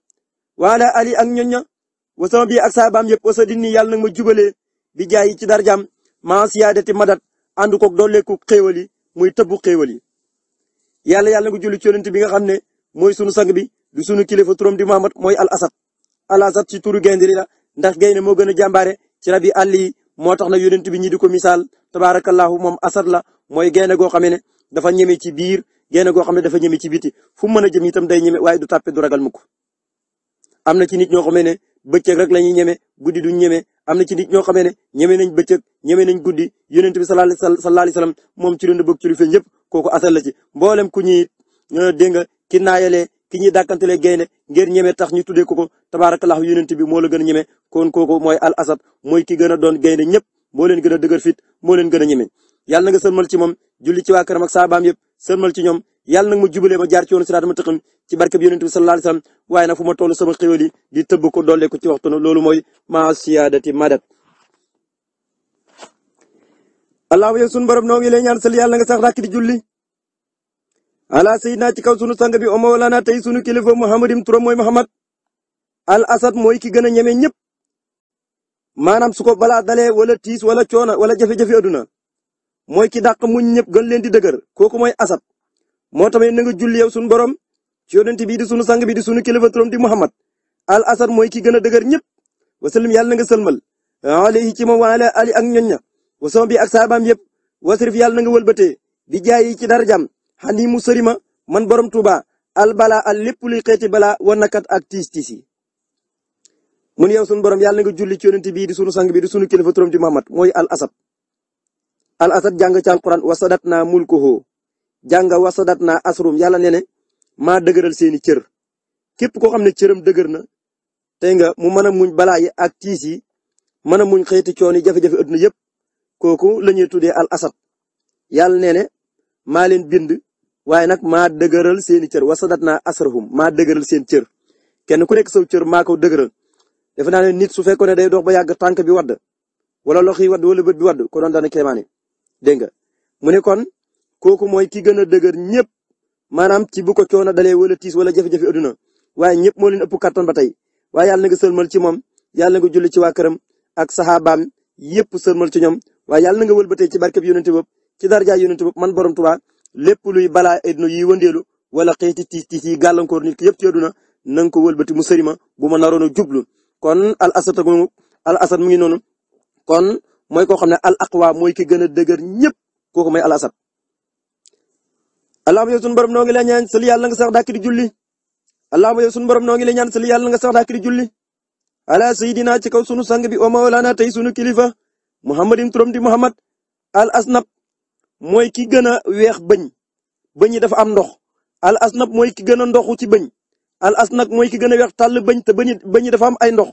Speaker 1: waala ali ak ñoñña wasama bi ak saabaam yëpp wasa dinni yàlla nga ma jubalee bi jaay yi ci darjam ma siyaadati madat ànd koog dooleeku xéewal yi muy tëbbu xéewal yi yàlla nga julli ci yonent bi nga xam ne mooy sunu sang bi du sunu kilifa turam di Muhammad mooy al asad ci turu gaynde la ndax gaynde moo gën a jàmbaare ci rabi àll yi moo tax na yonent bi ñi di ko misaal tabarakallahu moom asad la mooy gaynde goo xamee ne dafa ñeme ci biir gaynde goo xam ne dafa ñeme ci biti fu mu mën a jëm itam day ñeme waaye du tàppe du ragal mukk am na ci nit ñoo xamee ne bëccëg rek la ñuy ñeme guddi duñ ñeme am na ci nit ñoo xamee ne ñeme nañ bëccëg ñeme nañ guddi yonent bi sallallahu alayhi wasallam moom ci lu bëgg ci lu feeñ yëpp kooku asad la ci mboolem ku ñuy dégg nga ki naayalee ki ñuy dàkkantelee gaynde ngir ñeme tax ñu tuddee ko tabarakallahu yonent bi moo la gën a ñeme kon kooku mooy al asad mooy ki gën a doon gaynde ñëpp moo leen gën a dëgër fit moo leen gën a ñeme yàlla na nga sëlmal ci moom julli ci waa këram ak saabaam yëpp sëlmal ci ñoom yàlla nag ma jubalee ma jaar ci yoonu siraat ma tëqam ci barke bi yonent bi sallallahu alayhi wasallam waaye nag fu ma toll sama xéwal yi di tëbb ko dolle ko ci waxtu na loolu mooy ma siyaadati madat allahumma yow sunu borom noo ngi lay ñaan sal yàlla nga sax ràkk di julli ala sayyidina ci kaw sunu sang bi o mawlana tey sunu kilifa muhammadim turam mooy Muhammad al asad mooy ki gën a ñeme ñëpp maanaam su ko balaa dalee wala tiis wala coona wala jafe-jafe aduna mooy ki dàq muñ ñëpp gën leen di dëgër kooku mooy asad moo tamit na nga julli yow sunu borom ci yonent bi di sunu sang bi di sunu kilifa turam di Muhammad al asad mooy ki gën a dëgër ñëpp wasallim yàlla na nga sëlmal alayhi ci moom wa ala ali ak ñoñña wasama bi ak saabaam yëpp wasrif yàlla na nga wëlbatee di jaay yi ci darajam xani mu sërima man borom Tuuba al bala al lépp luy xeeti bala wa nakat ak tiis yi mun yow sunu borom yàlla nga julli ci yonent bi di sunu sang bi di sunu kilifa turam di Muhammad mooy al asad jàng ci alquran wasadat naa mulkuhu jàng wasadat naa asrum yàlla nee ne maa dëgëral seeni cër képp koo xam ne cëram dëgër na tey nga mu mën a muñ balaa yi ak tiis yi mën a muñ xeeti coon yi jafe-jafe adduna yëpp kooku la ñuy tuddee al asad yàlla nee ne maa leen bind waaye nag maa dëgëral seeni cër wasadat naa asrahum maa dëgëral seen cër kenn ku nekk saw cër maa ko dëgëral defe naa ne nit su fekkoon ne day dox ba yàgg tànk bi wadd wala loxo yi wadd wala bët bi wadd ko doon dana kéemaane dégg nga mu ne kon kooku mooy ki gën a dëgër ñëpp maanaam ci bu ko coono dalee wala tiis wala jafe-jafe adduna waaye ñëpp moo leen ëpp kattan ba tey waaye yàlla na nga sëlmal ci moom yàlla na nga julli ci waa këram ak saxaabaam yëpp sëlmal ci ñoom waaye yàlla na nga wëlbatee ci barkeb yonent bopp ci darja yonent bopp man borom Tuubaa lépp luy balaa adduna yi wëndeelu wala xeeti tiis yi gàllankoor nit ki yëpp ci adduna na nga ko wëlbati mu sërima bu ma naroon a jublu kon al asad mu ngi noonu kon mooy koo xam ne al aqwa mooy ki gën a dëgër ñëpp kooku mooy al asad allahumma yow sunu borom noo ngi lay ñaan sali yàlla nga sax dàkk di julli allahumma yow sunu borom noo ngi lay ñaan sali yàlla nga sax dàkk di julli ala sayidina ci kaw sunu sang bi wa mawlana tey sunu kilifa muhammadin turam di muhammad al asnab mooy ki gën a weex bëñ yi dafa am ndox al asnab mooy ki gën a ndoxu ci bëñ al asnab mooy ki gën a weex tàll bëñ te bëñ yi dafa am ay ndox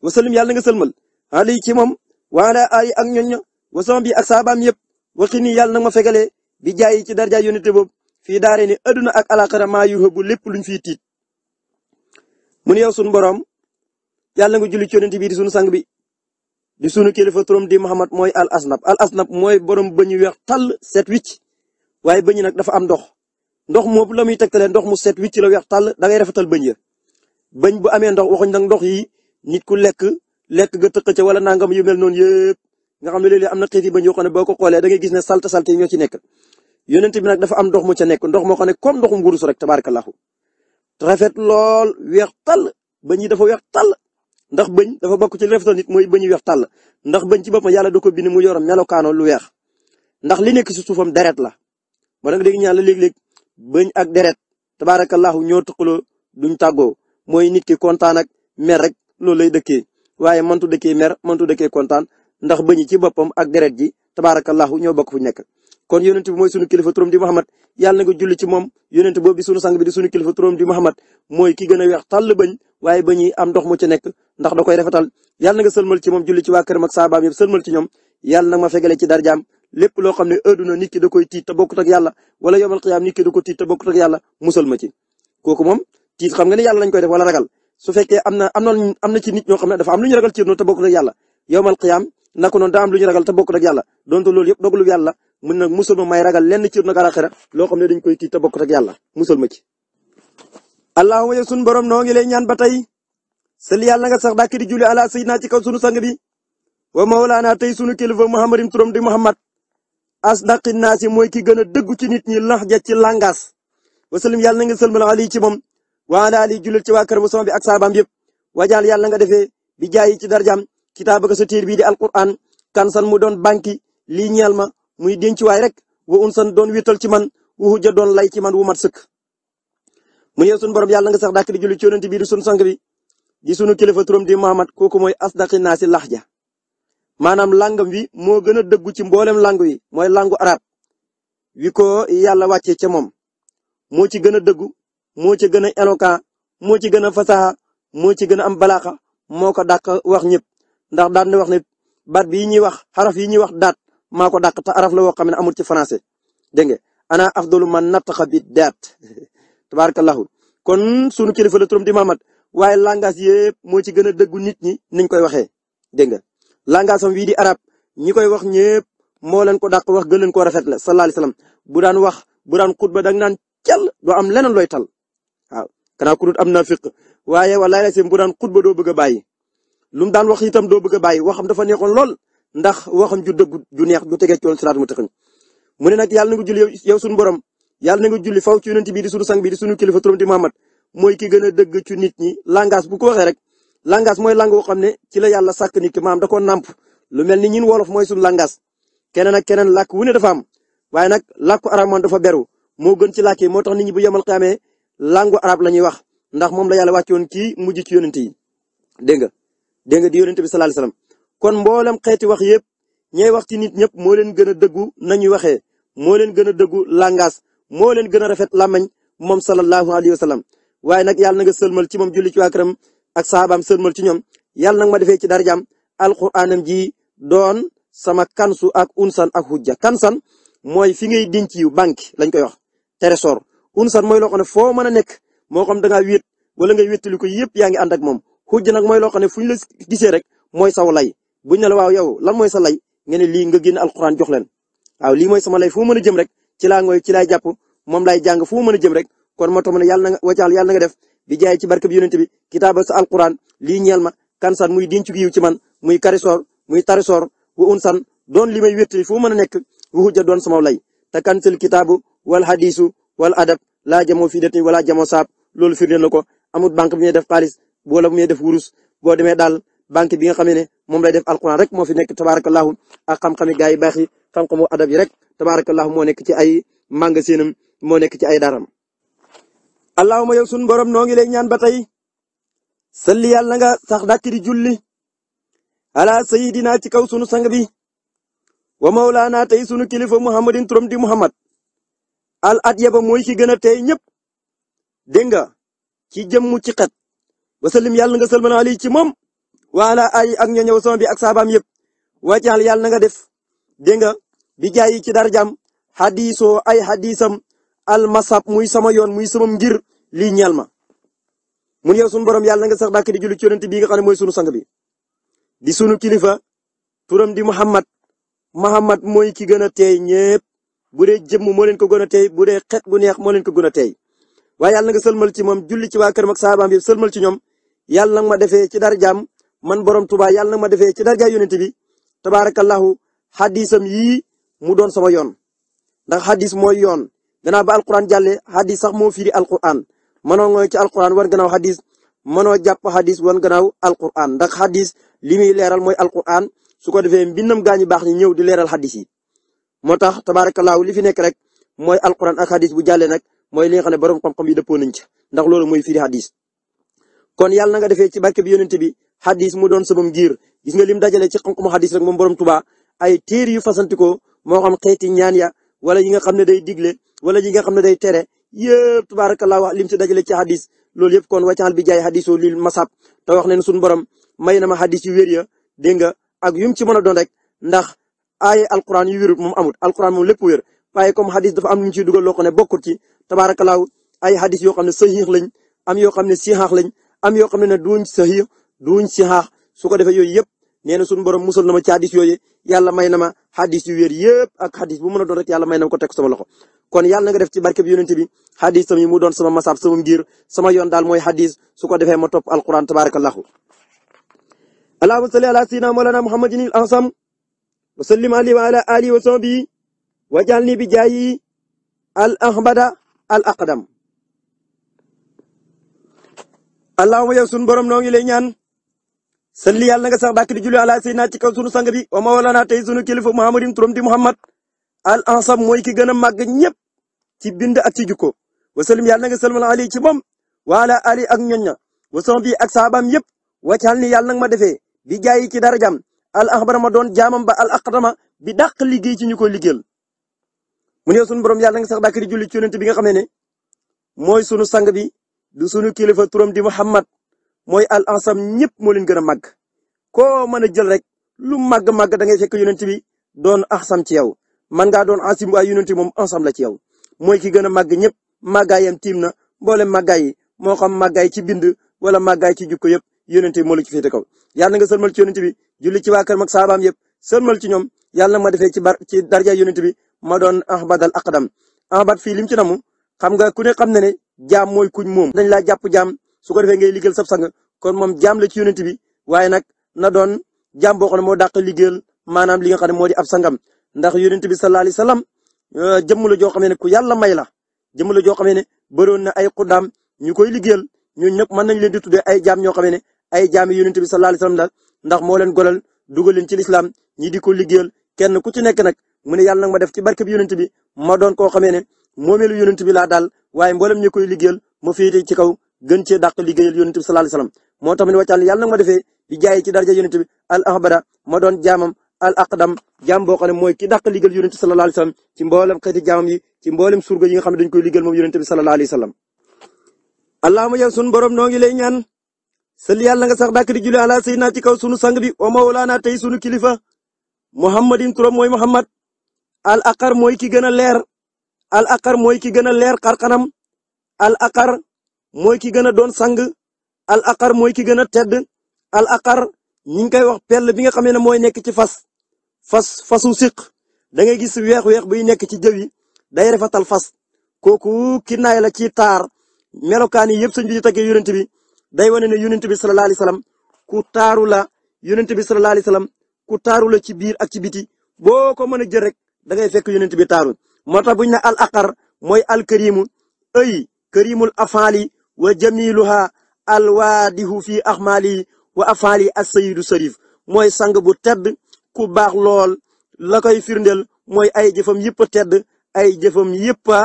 Speaker 1: wasalim yàlla nga sëlmal ali ci moom waala ali ak ñoñ wasama bi ak saabaam yëpp waxi ni yàlla nag ma fegalee bi jaayi ci darja yónente boobu fii daare ni adduna ak alaxira maa yurhëbu lépp luñ fiy tiit mu ne yow sunu borom yàlla nga julli ci yónente bi di sunu sang bi di sunu kilifa turam di Muhammad mooy al asnab mooy borom bëñ yu weex tàll set wicc waaye bëñ nag dafa am ndox moobu la muy tegtalee ndox mu set wicc la weex tàll da ngay rafetal bëñ ya bëñ bu amee ndox waxuñ nag ndox yi nit ku lekk ga tëq ca wala nangam yu mel noonu yëpp nga xam ne léeg-léeg am na xeeti bëñ yoo xam ne boo ko xoolee da ngay gis ne salte yi ñoo ci nekk yonent bi nag dafa am ndox mu ca nekk ndox moo xam ne comme ndoxum wurus rek tabarakallahu rafet lool weex tàll bëñ yi dafa weex tàll ndax bëñ dafa bokk ci rafetal nit mooy bëñ yu weex tàll ndax bëñ ci boppam yàlla da ko bind mu yor melokaano lu weex ndax li nekk ci suufam deret la moo tax dégg ñaan la léeg-léeg bëñ ak deret tabarakallahu ñoo tëqaloo duñ tàggoo mooy nit ki kontaan ak mer rek loolu lay dëkkee waaye mëntu dëkkee mer mëntu dëkkee kontaan ndax bëñ ci boppam ak deret ji tabarakallahu ñoo bokk fu nekk kon yonent bi mooy sunu kilifa turam di Muhammad yàlla na nga julli ci moom yonent boobu di sunu sang bi di sunu kilifa turam di Muhammad mooy ki gën a weex tàll bëñ waaye bëñ yi am ndox mu ci nekk ndax da koy rafetal yàlla na nga sëlmal ci moom julli ci waa këram ak saabaam yëpp sëlmal ci ñoom yàlla na ma fegale ci darjaam lépp loo xam ne adduna nit ki da koy tiit te bokkut ak yàlla wala yomal qiyaam nit ki da ko tiit te bokkut ak yàlla musal ma ci kooku moom tiit xam nga ne yàlla lañ koy def wala ragal su fekkee am na ci nit ñoo xam ne dafa am lu ñu ragal ci noonu te bokkut ak yàlla yomal qiyaam naka noonu daa am lu ñu ragal te bokkut ak yàlla donte loolu yëpp dogalu yàlla mun nag musal ma may ragal lenn ci nag alaxira loo xam ne dañ koy tiit te bokkut ak yàlla musal ma ci allahumma yow sunu borom noo ngi lay ñaan ba tey sali yàlla nga sax dàkk di julli ala sayyidina ci kaw sunu sang bi wa mawlaana tey sunu kilifa muhammadin turam di muhammad asdaqin naasi mooy ki gën a dëggu ci nit ñi laxja ci langaas wasalim yàlla na nga sëlmal ali ci moom wa ala ali jullil ci waa kër sama bi ak saabaam yëpp wajaal yàlla nga defee bi jaayi ci darjam kitaabaka sa téer bii di alquran kan san mu doon banki lii ñeel ma muy dencuwaay rek wa un san doon wétal ci man wu hujja doon lay ci man wu mat sëkk mu yow sunu borom yàlla nga sax dàkk di julli ci yonent bi di sunu sang bi di sunu kilifa turam di Muhammad kooku mooy asdaqi naasi laxja maanaam langam wi moo gën a dëggu ci mboolem langu yi mooy langu arab wi ko yàlla wàccee ca moom moo ci gën a dëggu moo ci gën a éloquent moo ci gën a fasaha moo ci gën a am balaaxa moo ko dàq wax ñëpp ndax daan na wax ne baat bi ñuy wax xaraf yi ñuy wax daat maa ko dàq te araf la woo xam ne amul ci français dégg nga ana afdalu man nataxa bi daat tabarakallahu kon sunu kilifa la turam di Muhammad waaye langage yëpp moo ci gën a dëggu nit ñi niñ koy waxee dégg nga langage am wii di arab ñi koy wax ñëpp moo leen ko dàq wax gën leen koo rafet la sallallahu alayhi wasallam bu daan wax bu daan xutba da nga naan cal doo am leneen looy tal waaw kanaa ku dut am naa fiq waaye wallahi la bu daan xutba doo bëgg a bàyyi lu mu daan wax itam doo bëgg a bàyyi waxam dafa neexoon lool ndax waxam ju dëggu ju neex ju tegee ci woon siraat mu taxañ mu ne nag yàlla na nga julli yow sunu borom yàlla na nga julli faw ci yonent bi di sunu sang bi di sunu kilifa turam di Muhammad mooy ki gën a dëgg ci nit ñi langage bu ko waxee rek langage mooy langue boo xam ne ci la yàlla sàkk nit ki maam da koo nàmp lu mel ni ñun wolof mooy sunu langage keneen ak keneen làkk wu ne dafa am waaye nag làkku arab moom dafa beru moo gën ci làkk yi moo tax nit ñi bu yemal xamee langue arab la ñuy wax ndax moom la yàlla wàccoon kii mujj ci yonent yi dégg nga di yonent bi sallallahu alayhi wasallam kon mboolem xeeti wax yëpp ñey wax ci nit ñëpp moo leen gën a dëggu nañuy waxee moo leen gën a dëggu langage moo leen gën a rafet làmmañ moom sallallahu alayhi wasallam waaye nag yàlla na nga sëlmal ci moom julli ci waa këram ak saabaam sëlmal ci ñoom yàlla nag ma defee ci darajam alquranam ji doon sama kansu ak unsan ak hujja kansan mooy fi ngay denc yu banque lañ koy wax trésor unsan mooy loo xam ne foo mën a nekk moo xam da ngaa wéet wala ngay wéttali ko yëpp yaa ngi ànd ak moom hujja nag mooy loo xam ne fu ñu la gisee rek mooy saw lay buñ ne la waaw yow lan mooy sa lay nga ne lii nga génn alquran jox leen waaw lii mooy sama lay fu mën a jëm rek ci laa ngooy ci laay jàpp moom laay jàng fu mën a jëm rek kon moo tax ma ne yàlla na nga wacaal yàlla na nga def bi jaay ci barke bi yonent bi kitaaba sa alquran lii ñeel ma kansan muy dencu yiw ci man muy karisoor muy tarisoor wu unsan doon li may wéttali fu mën a nekk wu hujja doon sama lay te kansel kitaabu wal hadisu wal adab laa jamoo fii dati wala jamoo saab loolu firndeel na ko amul banque bi ñuy def xaalis wala bu ñuy def wurus boo demee daal banque bi nga xam ne moom lay def alquran rek moo fi nekk tabarakallahu ak xam-xami gaa yi baax yi xam-xamu adab yi rek tabarakallahu moo nekk ci ay magasinam moo nekk ci ay daram allahumma yow sunu borom noo ngi lay ñaan ba tey salli yàlla nga sax dàkk di julli ala sayidina ci kaw sunu sang bi wa mawlaana tey sunu kilifa muhammadin turam di muhammad al atyaba mooy ki gën a tey ñëpp dégg nga ci jëmmu ci xet wasallim yàlla nga sëlmal ali ci moom wala ay ak ñoñëw sama bi ak saabaam yëpp wàccal yàlla na nga def dégg nga bi jaay ci darjam xadiisoo ay xadiisam al masab muy sama yoon muy sama ngir lii ñeel ma mun yow sunu borom yàlla na nga sax dàkk di julli ci yonent bi nga xam ne mooy sunu sang bi di sunu kilifa turam di muhammad mooy ki gën a teey ñépp bu dee jëmm moo leen ko gën a teey bu dee xet gu neex moo leen ko gën a teey waaye yàlla na nga sëlmal ci moom julli ci waa këram ak saabaam yëpp sëlmal ci ñoom yàlla nag ma defee ci darjaam man borom Tuubaa yàlla nag ma defee ci darja yonent bi tabaarakallahu xadisam yii mu doon sama yoon ndax xadis mooy yoon gannaaw ba alquran jàllee xadis sax moo firi alquran mënoo ngooy ci alquran wan gannaaw xadis mënoo jàpp xadis wan gannaaw alquran ndax xadis li muy leeral mooy alquran su ko defee mbindam gaañu baax ñi ñëw di leeral xadis yi moo tax tabaarakallahu li fi nekk rek mooy alquran ak xadis bu jàllee nag mooy li nga xam ne borom xam-xam yi dëppoo nañ ci ndax loolu mooy firi xadis kon yàlla na nga defee ci barke bi yonent bi xadis mu doon sabam giir gis nga lim dajale ci xam-xamu xadis rek moom borom Tuubaa ay téere yu fasantikoo moo xam xeeti ñaan ya wala yi nga xam ne day digle wala yi nga xam ne day tere yëpp tabaarakallahu lim ci dajale ci xadis loolu yëpp kon wàccaal bi jaay xadisoo lil masab te wax ne suñu borom may na ma xadis yu wér ya dégg nga ak yum ci mën a doon rek ndax aaye alquran yu wérut moom amut alquran moom lépp wér waaye comme xadis dafa am lu ñu ciy dugal loo xam ne bokkut ci tabaarakallahu ay xadis yoo xam ne saxiix lañ am yoo xam ne sixaax lañ am yoo xam ne duñ saxiix duñ sixaax su ko defee yooyu yëpp nee na suñu borom musal na ma ci xadis yooyu yàlla may na ma xadis yu wér yëpp ak xadis bu mën a doon rek yàlla may na ma ko teg sama loxo kon yàlla na nga def ci barke bi yonent bi xadis tam yi mu doon sama masab sama ngir sama yoon daal mooy xadis su ko defee ma topp alquran tabaarakallahu allahumma salli ala sayyidina mawlana muhammadin al ansam wa sallim alayhi wa ala alihi wa sahbihi wajalni bi jaayi al ahbada al aqdam allahumma yow sunu borom noo ngi lay ñaan salli yàlla na nga sax dàkk di julli ala sayyidina ci kaw sunu sang bi wa mawlana tey sunu kilifa muhammadin turam di muhammad al ansam mooy ki gën a màgg ñëpp ci bind ak ci jukko wa sallim yàlla na nga salmal ali ci moom wa ala ali ak ñoñña wa sahbihi ak saabaam yëpp wàccal ni yàlla nag ma defee bi jaayi ci darajam al axbara ma doon jaamam ba al aqdama bi dàq liggéey ci ñu ko liggéeyal mu ne sunu borom yàlla nga sax dàkk di julli ci yonent bi nga xam ne mooy sunu sang bi du sunu kilifa turam di muhammad mooy al ansam ñëpp moo leen gën a màgg koo mën a jël rek lu màgg-màgg da ngay fekk yonent bi doon axsam ci yow man ngaa doon asim waaye yonent moom ansam la ci yow mooy ki gën a màgg ñëpp màggaayam tiim na mboolem màggaay yi moo xam màggaay ci bind wala màggaay ci jukko yëpp yonent bi moo la ci féete kaw yàlla nga sëlmal ci yonent bi julli ci waa kër mag saabaam yëpp sëlmal ci ñoom yàlla ma defee ci darja yonent bi ma doon ahbadal aqdam ahbad fii lim ci namu xam nga ku ne xam ne ne jaam mooy kuñ moom dañ laa jàpp jaam su ko defee ngay liggéeyal sab sang kon moom jaam la ci yonent bi waaye nag na doon jaam boo xam ne moo dàq liggéeyal maanaam li nga xam ne moo di ab sangam ndax yonent bi sallallahu alayhi wasallam jëmm la joo xam ne ku yàlla may la jëmm la joo xam ne bëroon na ay xuddaam ñu koy liggéeyal ñun ñëpp mën nañ leen di tuddee ay jaam ñoo xam ne ay jaami yonent bi sallallahu alayhi wasallam daal ndax moo leen golal dugal leen ci lislaam ñi di ko liggéeyal kenn ku ci nekk nag mu ne yàlla nag ma def ci barke bi yonent bi ma doon koo xamee ne moomeelu yonent bi laa daal waaye mboolem ñi koy liggéeyal ma féete ci kaw gën cee dàq liggéeyal yonent bi sallallahu alayhi wasallam moo tax mu ne wàccal yàlla nag ma defee di jaay ci daraja yonent bi al ahbada ma doon jaamam al aqdam jaam boo xam ne mooy ki dàq liggéeyal yonent bi sallallahu alayhi wasallam ci mboolem xeeti jaamam yi ci mboolem surga yi nga xam ne dañ koy liggéeyal moom yonent bi sallallahu alayhi wasallam allahumma yow sunu borom noo ngi lay ñaan salli yàlla nga sax dàkk di julli ala sayyidina ci kaw sunu sang bi wa mawlana tey sunu kilifa muhammadin turam mooy muhammad al aqar mooy ki gën a leer al aqar mooy ki gën a leer xarxanam al aqar mooy ki gën a doon sang al aqar mooy ki gën a tedd al aqar ñi ngi koy wax pell bi nga xam ne mooy nekk ci fasu siq da ngay gis weex-weex buy nekk ci jëw yi day refatal fas kooku ki naay la ci taar melokaan yi yëpp sëñ bi di taggee yonent bi day wane ne yonent bi sallallahu alayhi wasallam ku taaru la yonent bi sallallahu alayhi wasallam ku taaru la ci biir ak ci biti boo ko mën a jël rek da ngay fekk yonent bi taaru moo tax buñ ne al aqar mooy al karimu ay karimul afaali wa jamiluha al waadihu fi axmaali wa afaali as-sayyidu sarif mooy sang bu tedd ku baax lool la koy firndeel mooy ay jëfam yëpp a tedd ay jëfam yëpp a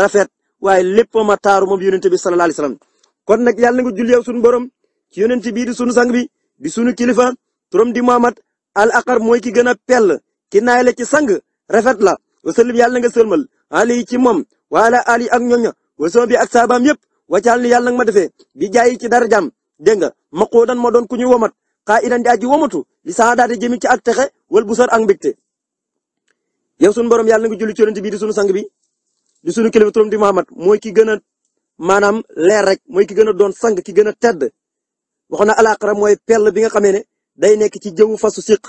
Speaker 1: rafet waaye lépp ma taaru moom yonent bi sallallahu alayhi wasallam kon nag yàlla nga julli yow suñu borom ci yonent bii di sunu sang bi di sunu kilifa turam di Muhammad al aqar mooy ki gën a pell ki naay la ci sang rafet la wasallim yàlla nga sëlmal ali ci moom wala ali ak ñoña wasoo bi ak saabaam yëpp waccaal ni yàlla nga ma defee bi jaayi ci darajaam dégg nga ma xoodan ma doon ku ñuy womat xaa idan di aji womatu li saadaate jëmi ci ak texe wal bu sar ak mbégte yow sunu borom yàlla nga julli ci yonent bii di sunu sang bi di sunu kilifa turam di Muhammad mooy ki gën a maanaam leer rek mooy ki gën a doon sang ki gën a tedd waxoon na alaqara mooy pell bi nga xamee ne day nekk ci jëwu fasu siq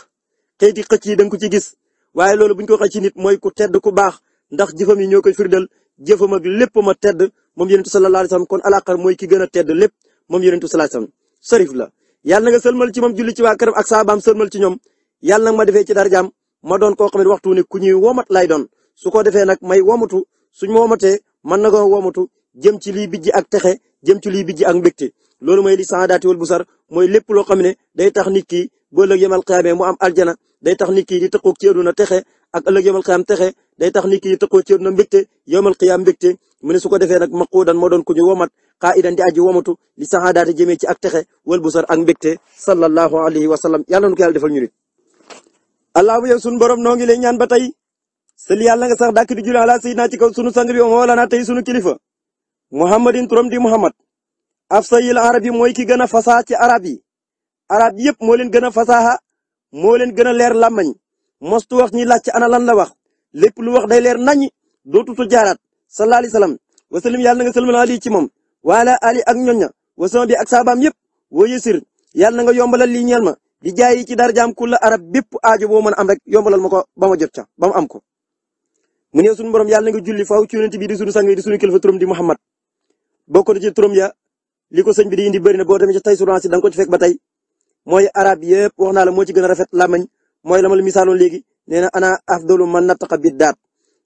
Speaker 1: xëyti xëcc yi da nga ko ci gis waaye loolu buñ ko waxee ci nit mooy ku tedd ku baax ndax jëfam yi ñoo koy firdal jëfam ak lépp ma tedd moom yonentu sallallahu alayhi wasallam kon alaqara mooy ki gën a tedd lépp moom yonentu sallallahu alayhi wasallam sarif la yàlla na nga sëlmal ci moom julli ci waa këram ak saabaam sëlmal ci ñoom yàlla nag ma defee ci darajaam ma doon koo xam ne waxtu ne ku ñuy womat lay doon su ko defee nag may womatu suñ ma womatee mën na ko womatu jëm ci lii bijji ak texe jëm ci lii bijji ak mbégte loolu mooy li saadaati wal busar mooy lépp loo xam ne day tax nit ki ba ëllëg yemal xiyaame mu am aljana day tax nit ki di tëqoog ci àdduna texe ak ëllëg yemal xiyaam texe day tax nit ki di tëqoog ci àdduna mbégte yemal xiyaam mbégte mu ne su ko defee nag maquudan moo doon ku ñu womat xaa idan di aji womatu li saadaati jëmee ci ak texe wal busar ak mbégte sallallahu alayhi wa sallam yàlla na ko yàlla defal ñu nit allahu yow sunu borom noo ngi lay ñaan ba tey sëli yàlla nga sax dàkk di julli ala sayyidina ci kaw sunu sang bi mawlana tey sunu kilifa muhammadin turam di muhammad afsayil arab yi mooy ki gën a fasaa ci arab yi arab yëpp moo leen gën a fasaaxa moo leen gën a leer làmmañ mostu wax ñi laaj ana lan la wax lépp lu wax day leer nañ dootutu jaaraat sallallahu alayhi wasallam wasallim yàlla na nga sëlmal ali ci moom wala ali ak ñoña wasama bi ak saabaam yëpp woo yësir yàlla na nga yombalal lii ñeel ma di jaayi ci darajaam kulla arab bépp aajo boo mën a am rek yombalal ma ko ba ma jot ca ba mu am ko mu ne sunu borom yàlla na nga julli faaw ci yonent bi di sunu sang di sunu kilifa turam di muhammad bokk na ci turam ya li ko sëñ bi di indi bëri na boo demee ci tay surance da nga ko ci fekk ba tey mooy arab yëpp wax naa la moo ci gën a rafet làmmañ mooy la ma la misaaloon léegi nee na ana afdalu man nataqa bi daat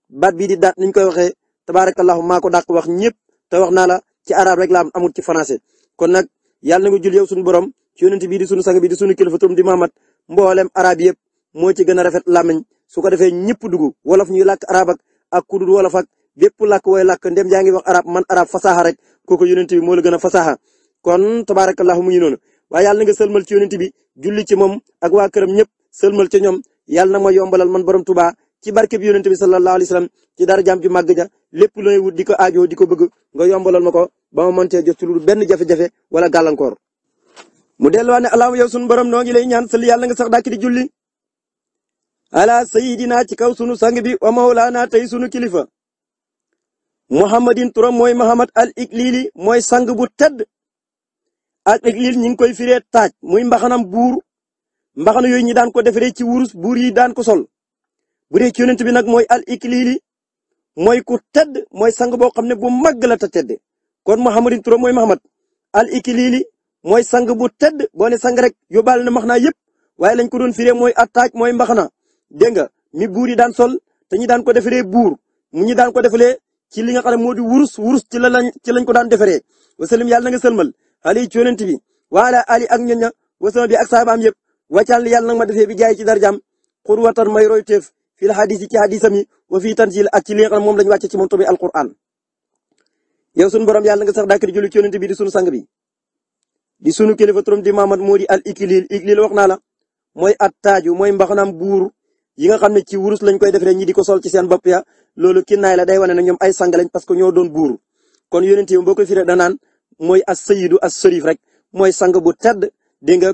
Speaker 1: baat bii di daat niñ koy waxee tabaarakallahu maa ko dàq wax ñëpp te wax naa la ci arab rek la am amul ci français kon nag yàlla na nga julli yow suñu borom ci yonent bii di sunu sang bi di sunu kilifa turam di Muhammad mboolem arab yëpp moo ci gën a rafet làmmañ su ko defee ñëpp dugg wolof ñuy làkk arab ak kudul wolof ak bépp làkk way làkk ndem yaa ngi wax arab man arab fasaxa rek kooku yonent bi moo la gën a fasaxa kon tabaarakallahu mu ngi noonu waaye yàlla na nga sëlmal ci yonent bi julli ci moom ak waa këram ñëpp sëlmal ca ñoom yàlla na ma yombalal man borom Tuubaa ci barke bi yonent bi sallallahu alayhi wasallam ci darajaam ju màgg ja lépp looy wut di ko aajo di ko bëgg nga yombalal ma ko ba ma mën cee jot ci lu benn jafe-jafe wala gàllankoor mu delluwaat ne allahumma yow sunu borom noo ngi lay ñaan sal yàlla nga sax dàkk di julli ala sayidina ci kaw sunu sang bi wa mawlaana tey sunu kilifa muhammadin turam mooy muhammad al iklili mooy sang bu tedd al iklil ñi ngi koy firee taaj muy mbaxanam buur mbaxana yooyu ñi daan ko defaree ci wurus buur yi daan ko sol bu dee ci yonent bi nag mooy al iklili mooy ku tedd mooy sang boo xam ne bu màgg la ta tedd kon muhammadin turam mooy muhammad al iklili mooy sang bu tedd boo ne sang rek yóbbaale na maxnaa yëpp waaye lañ ko doon firee mooy attaaj mooy mbaxana dégg nga mi buur yi daan sol te ñi daan ko defaree buur mu ñi daan ko defalee ci li nga xam ne moo di wurus ci lañ ko daan defaree wasallim yàlla na nga sëlmal ali ci yonent bi waala ali ak ñoña wasama bi ak saabaam yëpp wàccal yàlla nag ma defee bi jaay ci darjaam xurwatan may roy teef fil hadis yi ci hadisam yi wa fii tanzil ak ci li nga xam ne moom lañu wàcce ci moom tamit alquran yow sunu borom yàlla nga sax dàkk di julli ci yonent bi di sunu sang bi di sunu kilifa turam di Muhammad moo di al iklil wax naa la mooy attaaju mooy mbaxanaam buur yi nga xam ne ci wurus lañ koy defaree ñi di ko sol ci seen bopp ya loolu kinnaay la day wane ne ñoom ay sang lañ parce que ñoo doon buur kon yonent yi boo koy firee danaan mooy as sayyidu as sharif rek mooy sang bu tedd dégg nga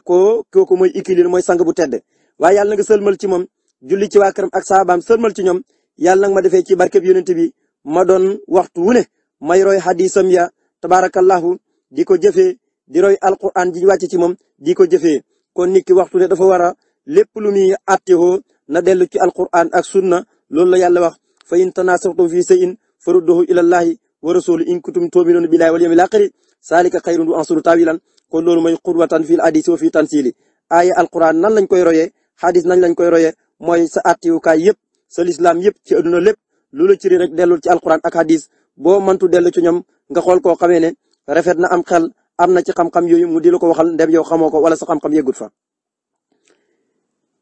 Speaker 1: kooku mooy iklil mooy sang bu tedd waaye yàlla na nga sëlmal ci moom julli ci waa këram ak saabaam sëlmal ci ñoom yàlla nag ma defee ci barkeb yonent bi ma doon waxtu wu ne may roy hadisam ya tabaarakallahu di ko jëfee di roy alquran ji wàcce ci moom di ko jëfee kon nit ki waxtu ne dafa war a lépp lu muy attewoo na dellu ci alquran ak sunna loolu la yàlla wax fa in tanasartum fi shay'in farudduhu ila allahi wa rasuli in kuntum tu'minuna billahi wal yawmil akhir salika khayrun wa ansuru tawilan kon loolu mooy qurwatan fil hadisi wa fi tansili aaya alquran nan lañ koy royee hadis nañ lañ koy royee mooy sa attiwukaay yëpp sa lislaam yëpp ci adduna lépp lu la ciri rek dellul ci alquran ak hadis boo mantu dellu ci ñoom nga xool koo xamee ne rafet na am xel am na ci xam-xam yooyu mu di la ko waxal ndem yow xamoo ko wala sa xam-xam yeggut fa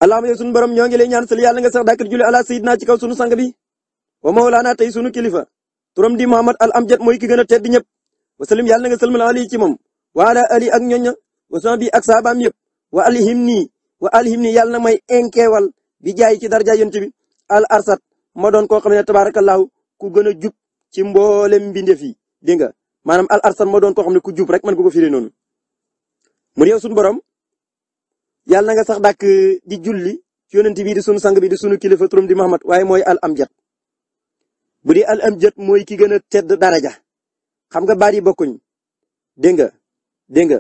Speaker 1: allahumma yow sunu borom ñoo ngi lay ñaan sal yàlla nga sax dàkkil julli ala sayyidina ci kaw sunu sang bi wa mawlaana tey sunu kilifa turam di Muhammad al amjad mooy ki gën a tedd ñëpp wasallim yàlla nga sëlmal ali ci moom wa ala ali ak ñoña wa sahbi ak saabaam yëpp wa alhim nii yàlla na may enkeewal bi jaay ci daraja yonent bi al arsat ma doon koo xam ne tabarakallahu ku gën a jub ci mboolem mbindeef yi dégg nga maanaam al arsat ma doon koo xam ne ku jub rek man ko firee noonu mu yow suñu borom yàlla na nga sax dàkk di julli ci yonent bi di sunu sang bi di sunu kilifa turam di Muhammad waaye mooy al amjad bu dee al amjad mooy ki gën a tedd daraja xam nga baat yi bokkuñ dégg nga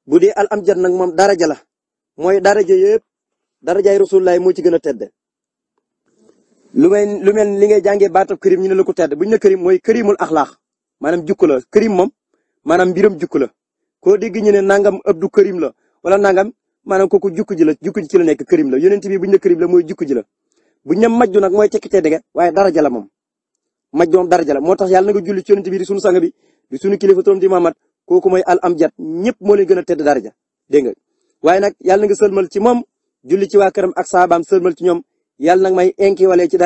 Speaker 1: bu dee al amjad nag moom daraja la mooy daraja yëpp darajaay rasulullah moo ci gën a tedd lu mel li ngay jàngee baatab kërim ñu ne la ko tedd bu ñu ne kërim mooy kërimul axlaax maanaam jukku la kërim moom maanaam mbiram jukku la koo dégg ñu ne nangam abdu kërim la wala nangam maanaam kooku jukku ji la jukku ji ci la nekk kërim la yonent bi bu ñu ne kërim la mooy jukku ji la bu ñu ne majju nag mooy tekki tedd ga waaye daraja la moom majju moom daraja la moo tax yàlla na nga julli ci yonent bi di sunu sang bi di sunu kilifa toom di Muhammad kooku mooy al amjad ñëpp moo leen gën a tedd daraja dégg nga waaye nag yàlla na nga sëlmal ci moom julli ci waa këram ak saabaam sëlmal ci ñoom yàlla nag may enki wala ci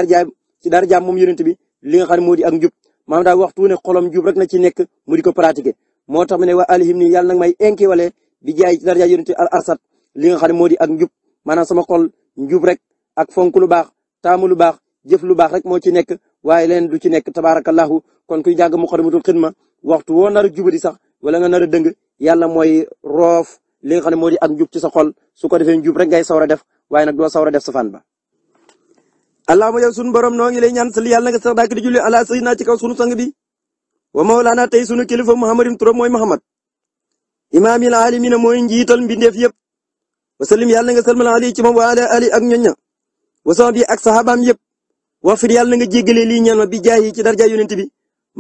Speaker 1: darajaam moom yonent bi li nga xam ne moo di ak njub maanaam daal waxtu ne xolam njub rek na ci nekk mu di ko pratiquer moo tax mu ne wa alihim nii yàlla nag may enki wala bi jaay ci daraja yonent al arsat li nga xam ne moo di ak njub maanaam sama xol njub rek ak fonk lu baax taamu lu baax jëf lu baax rek moo ci nekk waaye leen du ci nekk tabarakallahu kon kuy jàng Muqaddamatul Xidma waxtu woo nar a jubadi sax wala nga nar a dëng yàlla mooy roof li nga xam ne moo di ak njub ci sa xol su ko defee njub rek ngay sawar a def waaye nag doo sawar a def safaan ba allahumma yow sunu borom noo ngi lay ñaan sali yàlla nga sax daak di julli ala sayyidina ci kaw sunu sang bi wa mawlana tey sunu kilifa muhammadin turam mooy muhammad imaamil alamina mooy njiital mbindeef yëpp wa sallim yàlla nga salmal ali ci moom wa ala ali ak ñoñña wa sama bi ak sahabaam yëpp wax fir yàlla nga jéggale lii ñeel ma bi jaay ci darja yonent bi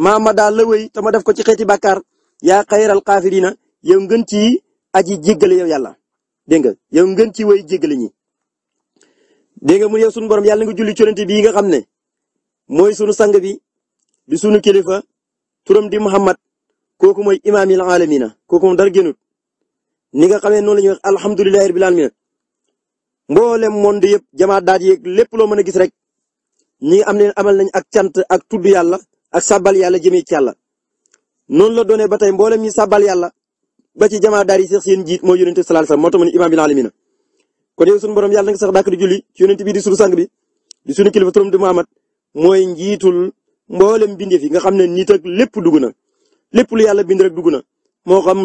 Speaker 1: ma daal la wéy te ma def ko ci xeeti bàkkaar yaa xayral xaafirina yow ngën ci aji jéggale yow yàlla dégg nga yow ngën ci wéy jéggale ñi dégg nga mu yow sunu borom yàlla nga julli ci yonent bi nga xam ne mooy sunu sang bi di sunu kilifa turam di Muhammad kooku mooy imaamil alamina kooku moom dara génnut ni nga xamee noonu la ñuy wax alhamdulillahi rabbil alamin mboolem monde yëpp jamaa daat yeeg lépp loo mën a gis rek ñi am ne amal nañ ak cant ak tudd yàlla ak sabal yàlla jëmee ci yàlla noonu la doonee ba tey mboolem ñi sabal yàlla ba ci jamaa daat yi sax seen jiit mooy yonent sallallahu alayhi wasallam moo tax mu ne imaamil alamina kon yow sunu borom yàlla nga sax dàkk di julli ci yonent bi di sunu sang bi di sunu kilifa turam di Muhammad mooy njiitul mboolem bindeef yi nga xam ne nit ak lépp dugg na lépp lu yàlla bind rek dugg na moo xam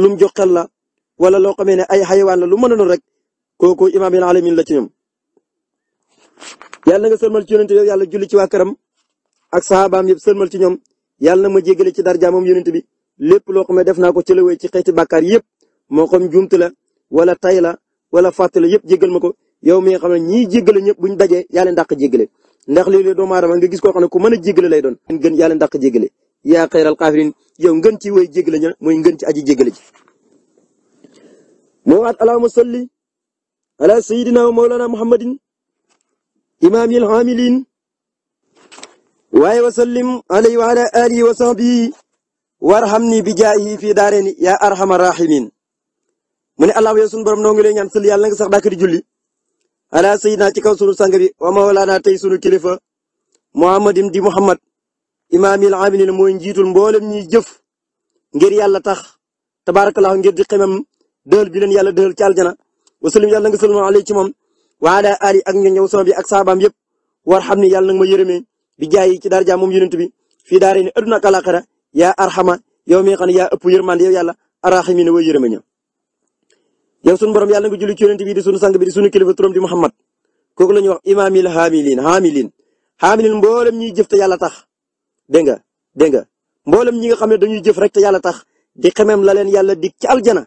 Speaker 1: lum jox xel la wala loo xamee ne ay xayawaan la lu mën a doon rek kooku imaamil alamin la ci ñoom. yàlla nga sëlmal ci yonent yow yàlla julli ci waa këram ak sahabaam yëpp sëlmal ci ñoom yàlla na ma jéggale ci darja moom yonent bi lépp loo xam ne def naa ko ci la wéy ci xeeti bàkkaar yëpp moo xam juumte la wala tay la wala fàttali yëpp jéggal ma ko yow mi nga xam ne ñii jéggale ñëpp buñ dajee yaa leen dàq jéggale ndax léeg-léeg doomu aadama nga gis koo xam ne ku mën a jéggale lay doon gën yaa leen dàq jéggale yaa xayral xaafirin yow ngën ci woy jéggale ña mooy ngën ci aji jéggale ji moo waat allahumma salli ala sayyidina wa mawlana muhammadin imaamil haamilin waaye wa sallim alayhi wa ala alihi wa sahbihi warhamni bi jaahi fi daareni yaa arhamar rahimin mu ne allah yow sunu borom noo ngi lay ñaan sël yàlla nga sax dàkk di julli ala sayyidina ci kaw sunu sang bi wa mawlana tey sunu kilifa muhammadin di muhammad imaamil aamilin mooy njiitul mboolem ñi jëf ngir yàlla tax tabarakallahu ngir di xemam dël bi leen yàlla dël ci aljana wa sallim yàlla nga sëlmal alayhi ci moom wa ala ali ak ñoom ñëw sama bi ak saabaam yëpp warhamni yàlla nga ma yërëmee bi jaay ci darja moom yonent bi fii daare ni aduna ak alaxira yaa arxama yow mi nga xam ne yaa ëpp yërmande yow yàlla arraximi ne way yërëme ña yow sunu borom yàlla nga julli ci yonent bi di sunu sang bi di sunu kilifa turam di Muhammad kooku la ñuy wax imaamil haamilin mboolem ñuy jëf te yàlla tax dégg nga mboolem ñi nga xam ne dañuy jëf rek te yàlla tax di xemem la leen yàlla dig ci aljana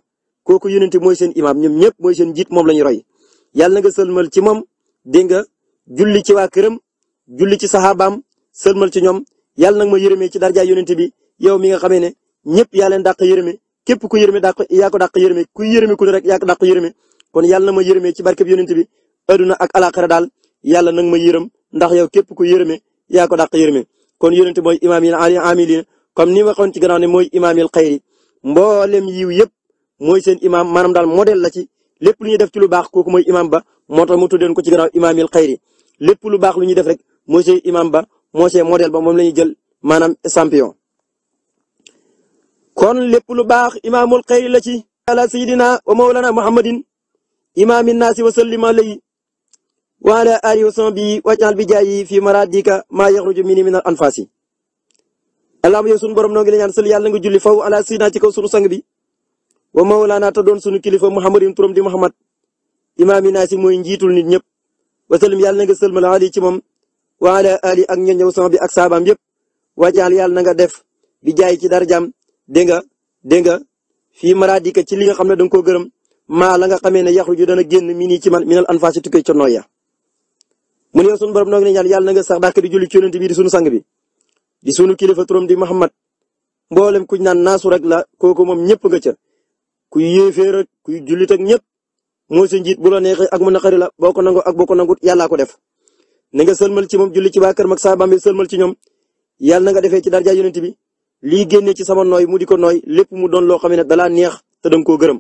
Speaker 1: kooku yonent mooy seen imaam ñoom ñëpp mooy seen jiit moom la ñu roy yàlla nga sëlmal ci moom dégg nga julli ci waa këram julli ci saxaabaam sëlmal ci ñoom yàlla nag ma yërëmee ci darja yonent bi yow mi nga xamee ne ñëpp yaa leen dàq yërëme képp ku yërëme yaa ko dàq yërëme ku yërëme ku ne rek yaa ko dàq yërëme kon yàlla na ma yërëmee ci barkeb yonent bi aduna ak alaxira daal yàlla nag ma yërëm ndax yow képp ku yërëme yaa ko dàq yërëme kon yonent mooy imaamil aamilin comme ni ma waxoon ci gannaaw ne mooy imaamil xayri mboolem yiw yëpp mooy seen imaam maanaam daal modèle la ci lépp lu ñuy def ci lu baax kooku mooy imaam ba moo tax mu tuddeen ko ci gannaaw imaamil xayri lépp lu baax lu ñuy def rek mooy seen imaam ba moo seen modèle ba moom la ñuy jël maanaam champion kon lépp lu baax imaamul xayri la ci ala sayidina wa mawlana muhammadin imaamin naasi wa sallim alayhi wa ala alihi wa sahbihi waj'al bi jaayi fi maradika ma yaxruju minni min al anfasi allahumma yow sunu borom noo ngi la ñaan sël yàlla nga julli faw ala sayidina ci kaw sunu sang bi wa mawlana ta doon sunu kilifa muhammadin turam di muhammad imaamin naasi mooy njiitul nit ñëpp wa sallim yàlla na nga sëlmal ali ci moom wa ala ali ak ñoom ñëw sama bi ak saabaam yëpp waj'al yàlla na nga def bi jaay ci darajaam dégg nga fii maradika ci li nga xam ne danga koo gërëm maa la nga xamee ne yaxruju dana génn mi nii ci man minal anfaasi tukkee ca nooy ya mu ne yow sunu borom noo ngi ñaan yàlla na nga sax dàkk di julli ci yonent bi di sunu sang bi di sunu kilifa turam di Muhammad mboolem kuñ naan naasu rek la kooku moom ñëpp nga ca kuy yéeféer ak kuy jullit ak ñëpp moo sa njiit bu la neexee ak mu naqari la boo ko nangoo ak boo ko nangut yàllaa ko def na nga sëlmal ci moom julli ci waa kër mag saabaam bi sëlmal ci ñoom yàlla na nga defee ci darja yonent bi lii génnee ci sama nooy mu di ko nooy lépp mu doon loo xam ne dalaa neex te danga koo gërëm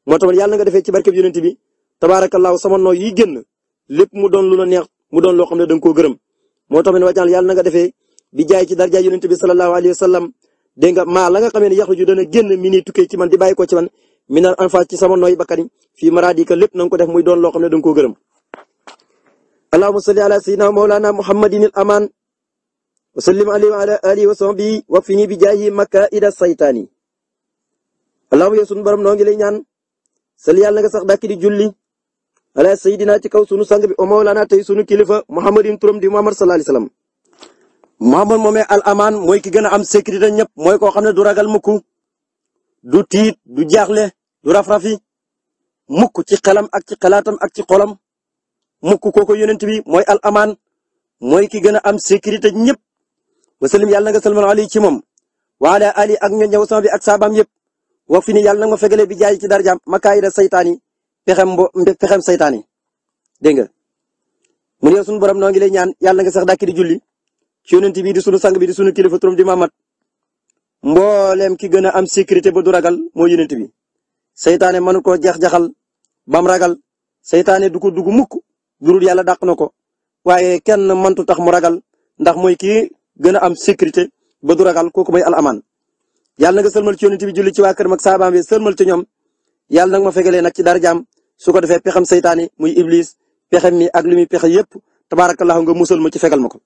Speaker 1: moo tax yàlla na nga defee ci barkeb yonent bi tabaarakallaahu sama nooy yi génn lépp mu doon lu la neex mu doon loo xam ne danga koo gërëm moo tax wajal yàlla na nga defee bi jaay ci darja yonent bi sallallahu alayhi wa sallam dégg nga maa la nga xamee ne yaxruju dana génn mi ni tukkee ci man di bàyyi ko ci man minal anfaas ci sama nooy bakkani fii maradika lépp na nga ko def muy doon loo xam ne danga koo gërëm allahumma salli ala sayyidina mawlana muhammadin al aman wa sallim alayhi wa ala alihi wa sahbihi wa fini bi jaayi makaida saytaani allahumma yow sunu borom noo ngi lay ñaan sal yàlla nga sax dàkk di julli ala sayidina ci kaw sunu sang bi o mawlana tey sunu kilifa muhammadin turam di muhammad sallallahu alayhi wasallam muhammad moomee al amaan mooy ki gën a am sécurité ñëpp mooy koo xam ne du ragal mukk du tiit du jaaxle du raf-rafi mukk ci xelam ak ci xalaatam ak ci xolam mukk kooku yonent bi mooy al amaan mooy ki gën a am sécurité ñëpp wasallim yàlla nga salmal ali ci moom wa ala ali ak ñoom ñëw sama bi ak saabaam yëpp wax fi ni yàlla na ma fegalee bi jaay ci darjaam makaayida saytaan yi pexem saytaan yi dégg nga mu ne sunu borom noo ngi lay ñaan yàlla nga sax dàkk di julli ci yonent bi di sunu sang bi di sunu kilifa turam di Muhammad mbooleem ki gën a am sécurité ba du ragal moo yonent bi saytaane mënu ko jax-jaxal bam ragal saytaane du ko dugg mukk durul yàlla dàq na ko waaye kenn mëntu tax mu ragal ndax mooy kii gën a am sécurité ba du ragal kooku mooy al amaan yàlla na nga sëlmal ci yonent bi julli ci waa kër mag saabaam bi sëlmal ci ñoom yàlla nag ma fegalee nag ci darjaam su ko defee pexam saytaane muy iblis pexem mi ak li muy pexe yépp tabaarakallahu nga musal ma ci fegal ma ko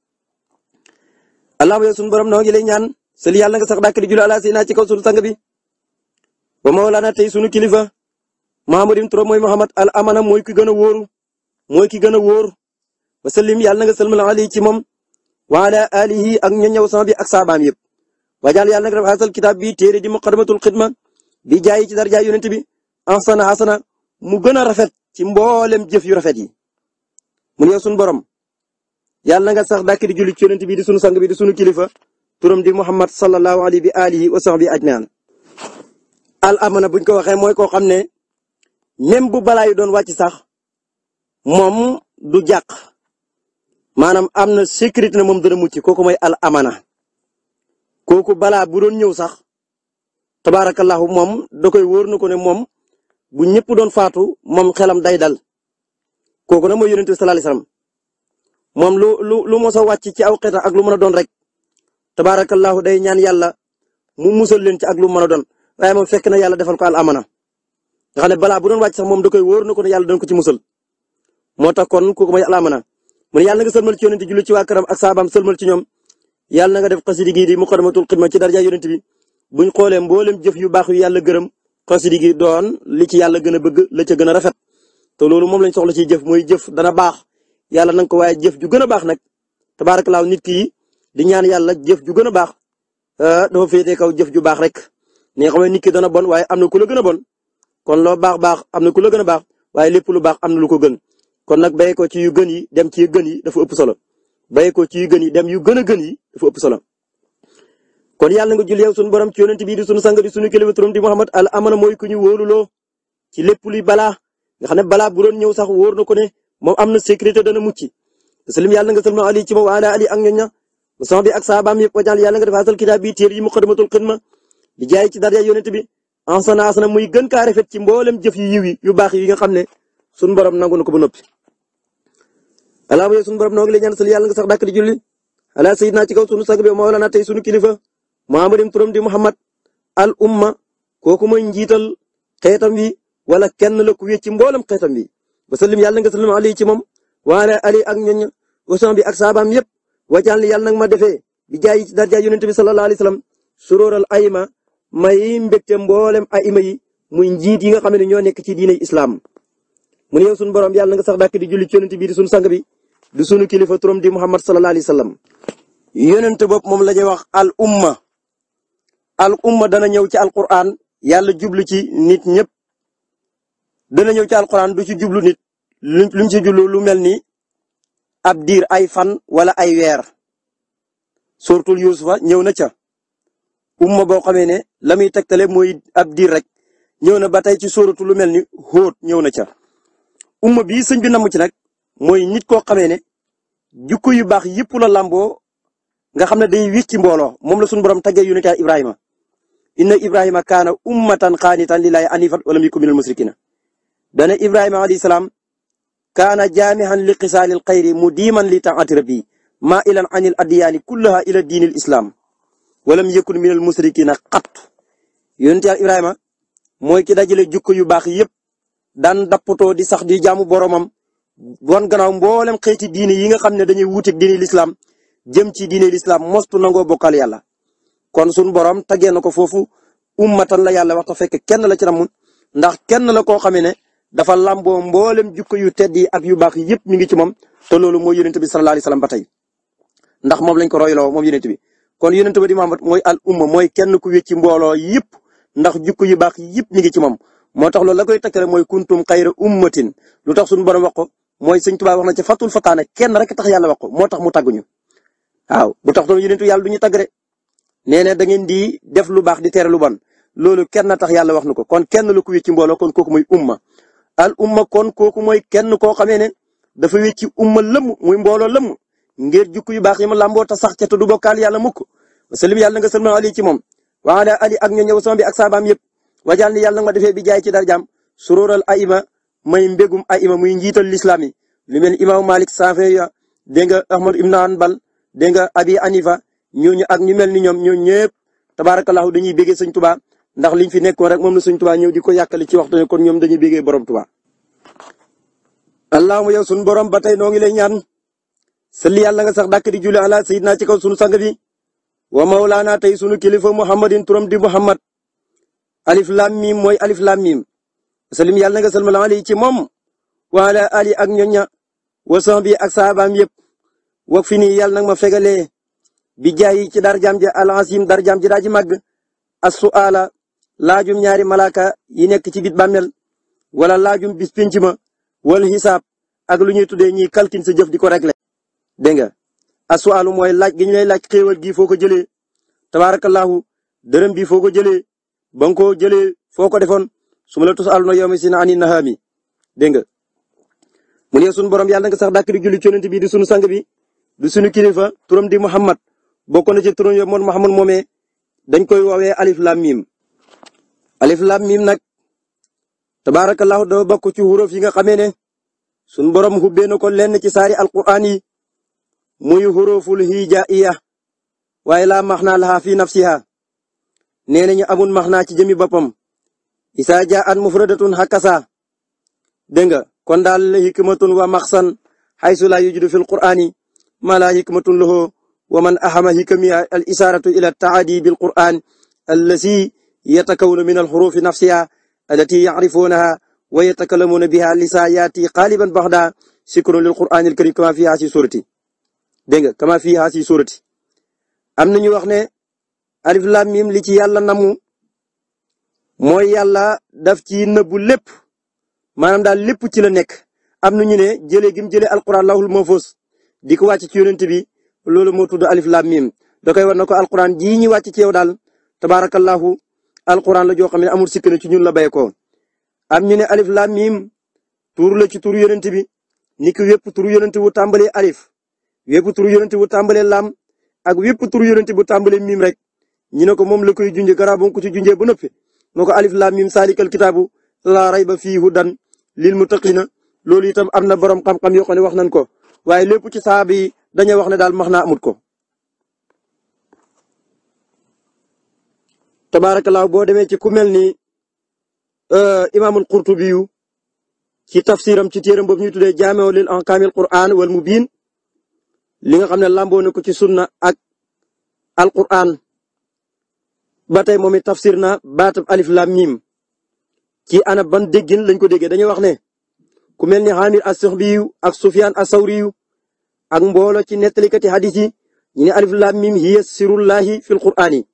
Speaker 1: allahumma yow sunu borom noo ngi lay ñaan sël yàlla nga sax dàkk di julli ala sayna ci kaw sunu sang bi wa mawlana tey sunu kilifa muhammadin turam mooy muhammad al amana mooy ki gën a wóoru mooy ki gën a wóor wa sallim yàlla na nga sëlmal ali ci moom wa ala alihi ak ñoññëw sama bi ak saabaam yëpp wajal yàlla nga def xasal kitaab bi téere di muqaddamatul xidma bi jaayi ci darja yonent bi ahsana hasana mu gën a rafet ci mboolem jëf yu rafet yi mu ne sunu borom yàlla nga sax dàkk di julli ci yonent bi di sunu sang bi di sunu kilifa turam di muhammad sallallahu alayhi bi alihi wa sahbihi ajmaan al amana buñ ko waxee mooy koo xam ne même bu balaa yi doon wàcc sax moom du jàq maanaam am na sécurité na moom dana mucc kooku mooy al amana kooku balaa bu doon ñëw sax tabaarakallahu moom da koy wóor na ko ne moom bu ñëpp doon faatu moom xelam day dal kooku nag mooy yonent bi sallallahu alayhi wasallam moom lu mos a wàcc ci aw xeeta ak lu mën a doon rek tabaarakallahu day ñaan yàlla mu musal leen ci ak lu mën a doon waaye moom fekk na yàlla defal ko al amana nga xam ne balaa bu doon wàcc sax moom da koy wóor na ko ne yàlla dañ ko ci musal moo tax kon kooku mooy al amana mu ne yàlla nga sëlmal ci yonent julli ci waa këram ak saabaam sëlmal ci ñoom yàlla na nga def xasidi gi di muqaddamatul xidma ci darja yonent bi buñ xoolee mboolem jëf yu baax yu yàlla gërëm xasidi gi doon li ci yàlla gën a bëgg la ca gën a rafet te loolu moom lañ soxla ci jëf mooy jëf dana baax yàlla nanga ko waaye jëf ju gën a baax nag tabaarakallaahu nit ki di ñaan yàlla jëf ju gën a baax dafa féetee kaw jëf ju baax rek ni nga xam ne nit ki dana bon waaye am na ku la gën a bon kon loo baax am na ku la gën a baax waaye lépp lu baax am na lu ko gën kon nag bàyyi ko ci yu gën yi dem ci yu gën yi dafa ëpp solo bàyyi ko ci yu gën yi dem yu gën a gën yi dafa ëpp solo kon yàlla nga julli yow sunu borom ci yonent bi di sunu sang di sunu kilifa turam di Muhammad al amana mooy ku ñu wóoluloo ci lépp luy balaa nga xam ne balaa bu doon ñëw sax wóor na ko ne moom am na sécurité dana mucc salim yàlla nga salma ali ci moom wa ala ali ak ñoña sama bi ak saabaam yëpp wajal yàlla nga def asal kitaab bi téere yi muqaddamatul xidma di jaay ci darja yonent bi asana muy gën kaa rafet ci mboolem jëf yu yiw yi yu baax yi nga xam ne sunu borom nangu na ko ba noppi alaama yow sunu borom noo ngi lay ñaan sal yàlla nga sax dàkk di julli ala sayyidina ci kaw sunu sang bi mawlana tey sunu kilifa muhammadin turam di muhammad al umma kooku mooy njiital xeetam wi wala kenn la ku wécc ci mboolem xeetam wi wa sallim yàlla nga sallam ali ci moom waala ali ak ñoñ wason bi ak saabaam yëpp wajal yàlla nag ma defee bi jaay ci darja yonent bi sallallahu alayhi wasallam suróoral ayma may mbégte mboolem ayma yi muy njiit yi nga xam ne ñoo nekk ci diiney islam mu ne yow sunu borom yàlla nga sax dàkk di julli ci yonent bi di sunu sang bi di sunu kilifa turam di Muhammad sallallahu alayhi wasallam yonent bopp moom la ñuy wax al umma dana ñëw ci alquran yàlla jublu ci nit ñëpp dana ñëw ci alquran du ci jublu nit luñ ci jublu lu mel ni ab diir ay fan wala ay weer suratul yusufa ñëw na ca umma boo xamee ne la muy tegtale mooy ab diir rek ñëw na ba tey ci suratu lu mel ni Hóot ñëw na ca umma bi sëñ bi namu ci nag mooy nit koo xamee ne jukko yu baax yëpp la lamboo nga xam ne day wis ci mbooloo moom la suñu borom taggee yonent Ibrahima inna Ibrahima kaana ummatan qaanitan lillahi anifan wa lam yakun minal musrikina dana Ibrahima alayhi salaam kaana jaamihan li xisaalil xayri mudiiman li taati rabbi maa ilan anil adiyaani kullaha ila diinil islam wa lam yakun minal musrikina qat yonent Ibrahima mooy ki dajale jukko yu baax yëpp daan dappatoo di sax di jaamu boromam wan gannaaw mboolem xeeti diine yi nga xam ne dañuy wuuteeg diine l'islam jëm ci diine l'islam mostu nangoo bokkal yàlla kon sunu borom taggee na ko foofu ummatan la yàlla wax ta fekk kenn la ci namun ndax kenn la koo xamee ne dafa lamboo mboolem jukko yu tedd yi ak yu baax yëpp mi ngi ci moom te loolu mooy yonent bi sallallahu alayhi wasallam ba tey ndax moom lañ ko royloo moom yonent bi kon yonent ba di Muhammad mooy al umma mooy kenn ku wécc ci mbooloo yëpp ndax jukko yu baax yëpp mi ngi ci moom moo tax loolu la koy takkale mooy kuntum xayra ummatin lu tax suñu borom wax ko mooy sëñ Tuubaa wax na ci fatul fataana kenn rek tax yàlla wax ko moo tax mu tàgguñu waaw bu tax doon yonentu yàlla du ñu tàgg rek nee na da ngeen di def lu baax di tere lu bon loolu kenn tax yàlla wax na ko kon kenn la ku wécc ci mbooloo kon kooku mooy umma al umma kon kooku mooy kenn koo xamee ne dafa wécc umma lëmm muy mbooloo lëmm ngir jukku yu baax yi ma lamboo ta sax ca te du bokkaal yàlla mukk wasallim yàlla nga sëlma ali ci moom wa ala ali ak ñoo ñëw sama bi ak saabaam yëpp wajal ni yàlla nga ma defee bi jaay ci darjaam suróoral ayima may mbégum ayima muy njiital lislaam yi lu mel ni imaamu Malik Saafiya dégg nga Ahmad ibn Hanbal dégg nga Abi Hanifa ñooñu ak ñu mel ni ñoom ñoo ñëpp tabarakallahu dañuy béggee sëñ Tuubaa ndax liñ fi nekkoon rek moom la sëñ Tuubaa ñëw di ko yàkkali ci waxtu ne kon ñoom dañuy béggee borom Tuubaa allahumma yow sunu borom ba tey noo ngi lay ñaan salli yàlla nga sax dàkk di julli ala sayyidina ci kaw sunu sang bi wa mawlaana tey sunu kilifa muhammadin turam di muhammad alif lam mim mooy alif lam mim salim yàlla nga salmal ali ci moom wa ala ali ak ñoña wa sahbi ak saabaam yëpp wak fi nii yàlla nag ma fegalee bi jaay ci darjaam ja al-azim darjaam ji daa ji màgg as-su'ala laajum ñaari malaaka yi nekk ci bit bàmmel wala laajum bis pinc ma wala xisaab ak lu ñuy tuddee ñiy kalkin sa jëf di ko régler dégg nga as-su'alu mooy laaj gi ñu lay laaj xéewal gi foo ko jëlee tabarakallahu dërëm bi foo ko jëlee ba nga ko jëlee foo ko defoon su ma la tus'aluna yawma sin ani nahami dégg nga mu ne sunu borom yàlla nga sax dàkk di julli ci yonent bi di sunu sang bi di sunu kilifa turam di Muhammad bokk na ci turam yooyu moom Muhammad moomee dañ koy woowee alif lam mim alif lam mim nag tabarakallahu dafa bokk ci huruf yi nga xamee ne sunu borom xubbee na ko lenn ci saari alquran yi muy huruful hijaiya waaye laa maxnaa laha fi nafsiha nee nañu amul maxnaa ci jëmi boppam isa jaan mufradatun hakasa dégg nga kon daal hikmatun wa maxsan xaysu laa yujudu fil qur'ani ma la hikmatun lahu wa man ahama hikami al isaratu ila taadi bil qur'an allasi yatakawnu min al xurufi nafsiha allati ya'rifunaha wa yatakallamuna biha lisayati qaliban baxda sikrun lil qur'an al karim kama fiha si surati dégg nga kama fiha si surati am nañu wax ne alif lam mim li ci yàlla namu mooy yàlla daf ci nëbbu lépp maanaam daal lépp ci la nekk am na ñu ne jëlee gi mu jëlee alquran lawhul mahfuz di ko wàcc ci yonent bi loolu moo tudd alif lam mim da koy war na ko alquran jii ñi wàcc ci yow daal tabarakallahu alquran la joo xam ne amul sikk na ci ñun la bay ko am ñu ne alif lam mim tur la ci turu yonent bi ni ki wépp turu yonent bu tàmbalee alif wépp turu yonent bu tàmbalee lam ak wépp turu yonent bu tàmbalee mim rek ñu ne ko moom la koy junjee garab bu ko ci junjee ba noppi moo ko alif lam mim salikal kitaabu laa rayba fiihi hudan lil muttaqina loolu itam am na borom xam-xam yoo xam ne wax nañ ko waaye lépp ci saaba yi dañuy wax ne daal max naa amut ko. tabaarakallaa boo demee ci ku mel ni imaamul Qurtubi ci tafsiram ci téeram boobu ñuy tuddee jaami'u lil ahkaamil qur'aan wal mubiin li nga xam ne lamboo na ko ci sunna ak alqur'aan ba tey moom it tafsir na baatab alif lam mim ci ana ban déggin lañ ko déggee dañuy wax ne ku mel ni Amir as-Suhbi ak Sufyaan as-Sawri ak mboolo ci nettalikati hadis yi ñu ne alif lam mim hiya sirullahi fil qur'aani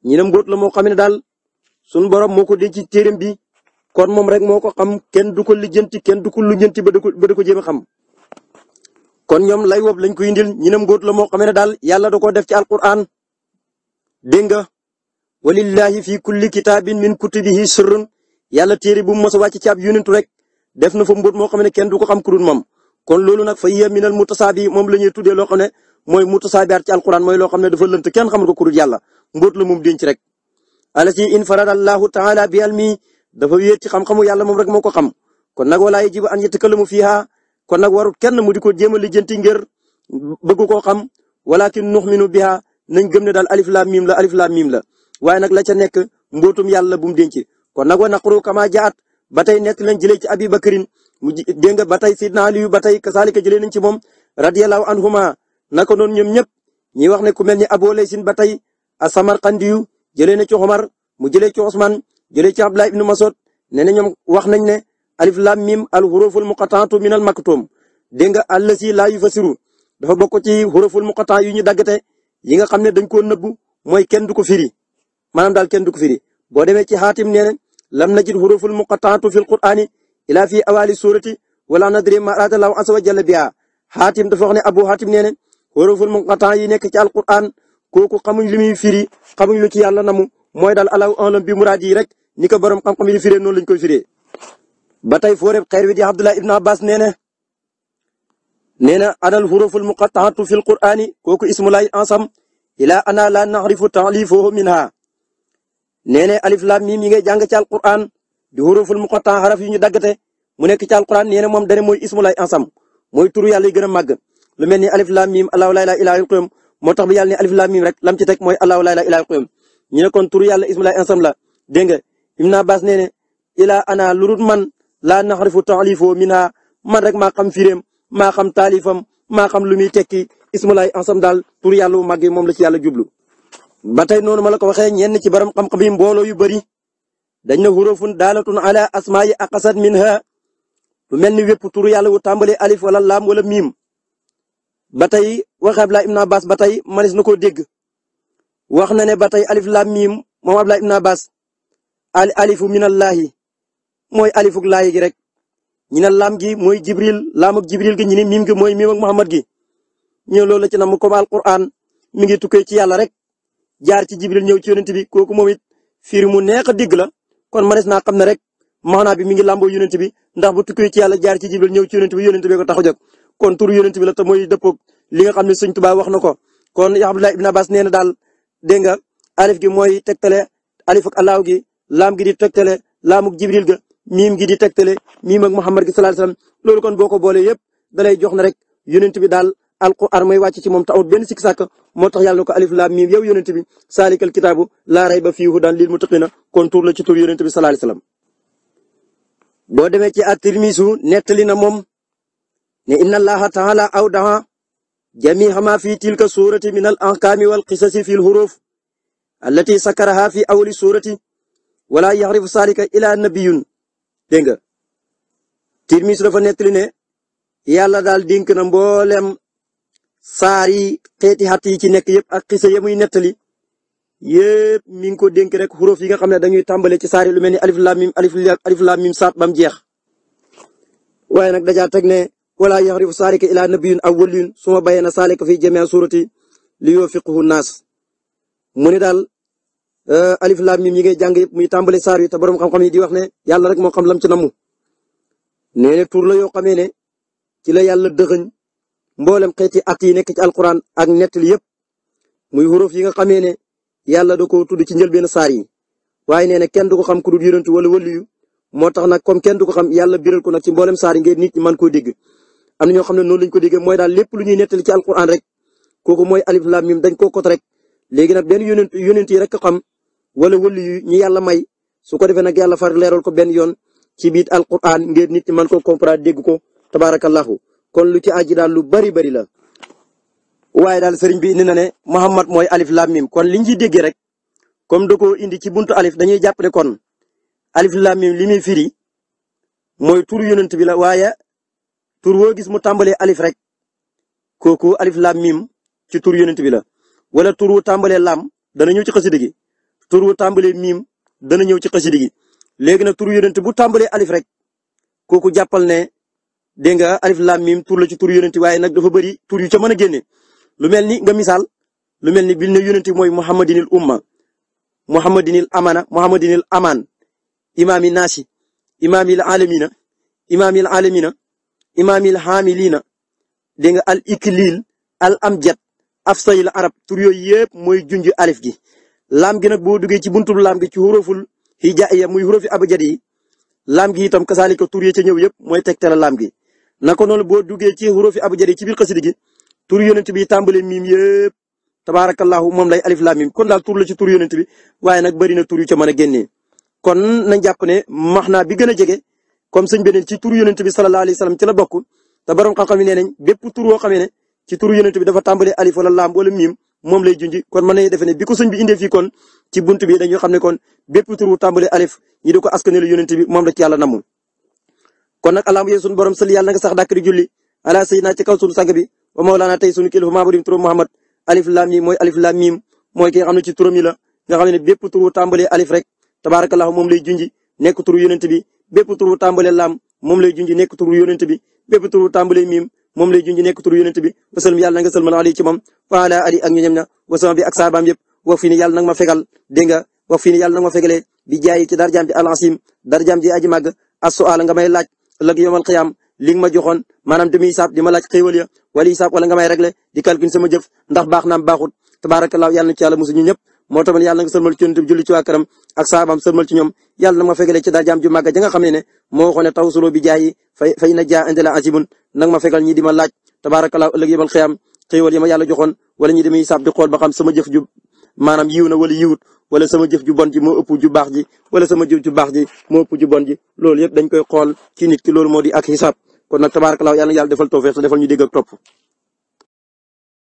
Speaker 1: ñu ne mbóot la moo xam ne daal sunu borom moo ko denc ci téeram bi kon moom rek moo ko xam kenn du ko lijjanti kenn du ko lijjanti ba da ko jéem a xam. kon ñoom lay wob lañ koy indil ñu ne mbóot la moo xam ne daal yàlla da koo def ci alquran dégg nga walillahi fi kulli kitaabin min kutubihi sirrun yàlla téere bu mu mos a wàcc ci ab yonentu rek def na fa mbóot moo xam ne kenn du ko xam ku dul moom. kon loolu nag fa hiya minal mutasaabi moom la ñuy tuddee loo xam ne mooy mutasaabihaat ci alquran mooy loo xam ne dafa lënt kenn xamul ko ku dul yàlla mbóot la moom denc rek. alati infarada allahu taala bi almi dafa wéet ci xam-xamu yàlla moom rek moo ko xam kon nag wala yajibu an yatakallamu fiha kon nag warut kenn mu di ko jéem a lijjanti ngir bëgg koo xam walakin nuxminu biha nañ gëm ne daal alif lam mim la alif lam mim la waaye nag la ca nekk mbootum yàlla bu mu denc kon nag wa naqru kama jaat ba tey nekk lañ jëlee ci abi bakrin mu dégg nga ba tey sidna aliyu ba tey kasaalika jëlee nañ ci moom radiyallahu anhuma naka noonu ñoom ñëpp ñi wax ne ku mel ni Abu Laysin ba tey as-Samarqandiyu jëlee na ci Omar mu jëlee ci Ousmane jëlee ci Abdullah ibn Mas'ud nee na ñoom wax nañ ne alif lam mim al huruful muqatta'atu min al maktum dégg nga allasi la yufasiru dafa bokk ci huruful muqatta yu ñu daggate yi nga xam ne dañ koo nëbbu mooy kenn du ko firi maanaam daal kenn du ko firi boo demee ci xaatim nee na lam najid huruful muqatta'atu fil qur'ani ila fi awali surati wala nadri ma arada Allahu azza wa jalla biha xaatim dafa wax ne abu xaatim nee na huruful muqatta yi nekk ci alquran kooku xamuñ li muy firi xamuñ lu ci yàlla namu mooy daal alaw alam bi muraad yi rek ni ko borom xam-xam yi di firee noonu lañ koy firee. ba tey fooreb xeer wi di Abdullah ibn Abbas nee na anal huruful muqatta'atu fil qur'ani kooku ismulaay ansam ila ana la na'rifu ta'lifahu minha nee na alif lam mim yi ngay jàng ci alquran di huruful muqatta'a xaraf yu ñu daggate mu nekk ci alquran nee na moom dane mooy ismulaay ansam mooy turu yàlla yi gën a màgg lu mel ni alif lam mim allahu la ilaha illa huwal qayyum moo tax bi yàlla ne alif lam mim rek lam ci teg mooy allahu la ilaha illa huwal qayyum ñu ne kon turu yàlla ismulaay ansam la dégg nga Ibn Abbas nee na ila ana lurut man la naxrifu ta'lifahu minha man rek maa xam firéem maa xam taalifam maa xam lu muy tekki ismulaay ansam daal tur yàlla bu màgg moom la ci yàlla jublu. ba tey noonu ma la ko waxee ñenn ci borom xam-xam yi mbooloo yu bëri dañ na hurufun daalatun ala asmaa'i aqsad minha lu mel ni wépp tur yàlla wu tàmbalee alif wala laam wala miim. ba tey waxe Abdullah ibn Abbas ba tey manis na koo dégg wax na ne ba tey alif laam miim moom Abdullah ibn Abbas alifu minallahi mooy alifuk laayi gi rek ñu ne laam gi mooy jibril laam ak jibril gi ñu ne miim gi mooy miim ak muhammad gi ñëw loolu la ci nam comme alquran mi ngi tukkee ci yàlla rek jaar ci jibril ñëw ci yonent bi kooku moom it fiir mu neex a digg la kon manes naa xam ne rek maanaa bi mi ngi làmboo yonent bi ndax bu tukkee ci yàlla jaar ci jibril ñëw ci yonent bi ko tax a jóg kon tur yonent bi la te mooy dëppoog li nga xam ne Sëñ Tuubaa wax na ko kon Abdullah ibn Abbas nee na daal dégg nga alif gi mooy tegtale alif ak allahu gi laam gi di tegtale laamuk jibril ga miim gi di tegtale miim ak Muhammad gi sallallahu alayhi wasallam loolu kon boo ko boolee yëpp dalay jox na rek yonent bi daal alquran mooy wàcc ci moom te amul benn sikk sàkk moo tax yàlla na ko alif laam miim yow yonent bi saalikal kitaabu laa rayba fiihi hudan lil muttaqiina kon tur la ci tur yonent bi sallallahu alayhi wasallam. boo demee ci at-Tirmisi nettali na moom ne inna allaha ta'ala awdaa jamii'a ma fi tilka suurati min al-ahkaami wal qisasi fi al-huruf allati sakaraha fi awwali suurati wala yaxrifu saalika ila nabiyun dégg nga Tirmisi dafa nettali ne yàlla daal dénk na mboolem saar yi xeeti xat yi ci nekk yëpp ak xisa ya muy nettali yëpp mi ngi ko dénk rek xuruf yi nga xam ne dañuy tàmbale ci saar yi lu mel ni alif lam mim saat bam jeex waaye nag dajaa teg ne wala yaxrifu saalika ila nabiyun aw waliyun suma bayyana saalika fi jamii suurati li yuwaffiqahu naas mu ne daal alif lam mim yi ngay jàng yëpp muy tàmbale saar yi te borom xam-xam yi di wax ne yàlla rek moo xam lam ci namu nee na tur la yoo xamee ne ci la yàlla dëxëñ mboolem xeeti at yi nekk ci alquran ak nettali yëpp muy huruf yi nga xamee ne yàlla da ko tudd ci njëlbeen saar yi waaye nee na kenn du ko xam ku dul yonent wala waliyu moo tax nag comme kenn du ko xam yàlla biral ko nag ci mboolem saar yi ngeen nit ñi mën koo dégg am na ñoo xam ne noonu lañ ko déggee mooy daal lépp lu ñuy nettali ci alquran rek kooku mooy alif lam mim dañ koo kot rek léegi nag benn yonent yi rek ko xam wala waliyu ñu yàlla may su ko defee nag yàlla far leeral ko benn yoon ci biir alquran ngir nit ñi mën ko comprendre dégg ko tabaarakallahu kon lu ci aji daal lu bari bari la. waaye daal sëriñ bi indi na ne Muhammad mooy alif lam mim kon liñ ciy déggee rek comme da koo indi ci buntu alif dañuy jàpp ne kon alif lam mim li muy firi mooy tur yonent bi la waaye tur woo gis mu tàmbalee alif rek kooku alif lam mim ci tur yonent bi la wala tur wu tàmbalee lam dana ñëw ci xasida gi tur wu tàmbalee mim dana ñëw ci xasida gi léegi nag tur yonent bu tàmbalee alif rek kooku jàppal ne dégg nga alif lam mim tur la ci tur yonent waaye nag dafa bëri tur yu ca mën a génne lu mel ni nga misaal lu mel ni bil ne yonent mooy muhammadinil umma muhammadinil amana muhammadinil aman imaami naasi imaamil alamina imaamil alamina imaamil hamilina dégg nga al iklil al amjad afsayil arab tur yooyu yëpp mooy junj alif gi laam gi nag boo duggee ci buntu laam gi ci huruful hijaiya muy hurufi abjad yi laam gi itam kasaalika tur yi ca ñëw yëpp mooy tegtala laam gi naka noonu boo duggee ci hurufi abjad yi ci biir xasida gi tur yonent bi tàmbale miim yëpp tabaarakallahu moom lay alif laam miim kon daal tur la ci tur yonent bi waaye nag bëri na tur yu ca mën a génnee kon nañ jàpp ne maxnaa bi gën a jege comme sëñ beneen ci tur yonent bi sallallahu alayhi wasallam ci la bokk te borom xam-xam yi nee nañ bépp tur woo xamee ne ci tur yonent bi dafa tàmbale alif wala laam wala miim moom lay junji kon mën nañu defe ne bi ko sëñ bi indee fii kon ci buntu bi dañuy xam ne kon bépp tur wu tàmbale alif ñi di ko askanelu yonent bi moom la ci yàlla namu kon nag allahumma yee sunu borom sëli yàlla na nga sax dàkk di julli ala sayyidina ci kaw sunu sang bi wa mawlana tey sunu kilifa maabudim turam Muhammad alif lam mim mooy alif lam mim mooy ki nga xam ne ci turam yi la nga xam ne bépp tur wu tàmbalee alif rek tabarakallahu moom lay junji nekk turu yonent bi bépp tur wu tàmbalee lam moom lay junji nekk turu yonent bi bépp tur wu tàmbalee mim moom lay junji nekk turu yonent bi wasallam yàlla na nga sëlmal ali ci moom wa ala ali ak ñu ñem na wasama bi ak saabaam yëpp wax fi ni yàlla nag ma fegal dégg nga wax fi ni yàlla nag ma fegalee bi jaayi ci darjaam bi al-asim darjaam ji aji màgg as-su'al nga may laaj ëllëg yawmal qiyaam li nga ma joxoon maanaam demi hisaab di ma laaj xéewal ya wala hisaab wala nga may régler di calcul sama jëf ndax baax naam baaxut tabarakallahu yàlla na ci yàlla musu ñu ñëpp moo tax yàlla nga sëlmal ci yonent bi julli ci waa këram ak saabaam sëlmal ci ñoom yàlla nag ma fegalee ci darjaam ju màgg ja nga xam ne moo waxoon ne tawassuloo bi jaayi fay na jaa indi la asimun nag ma fegal ñi di ma laaj tabarakallahu ëllëg yawmal qiyaam xéewal ya ma yàlla joxoon wala ñi demi hisaab di xool ba xam sama jëf ju maanaam yiw na wala yiwut wala sama jëf ju bon ji moo ëpp ju baax ji wala sama jëf ju baax ji moo ëpp ju bon ji loolu yëpp dañ koy xool ci nit ki loolu moo di ak xisaab kon nag tabarakallahu yàlla defal tawfiq te defal ñu dégg ak topp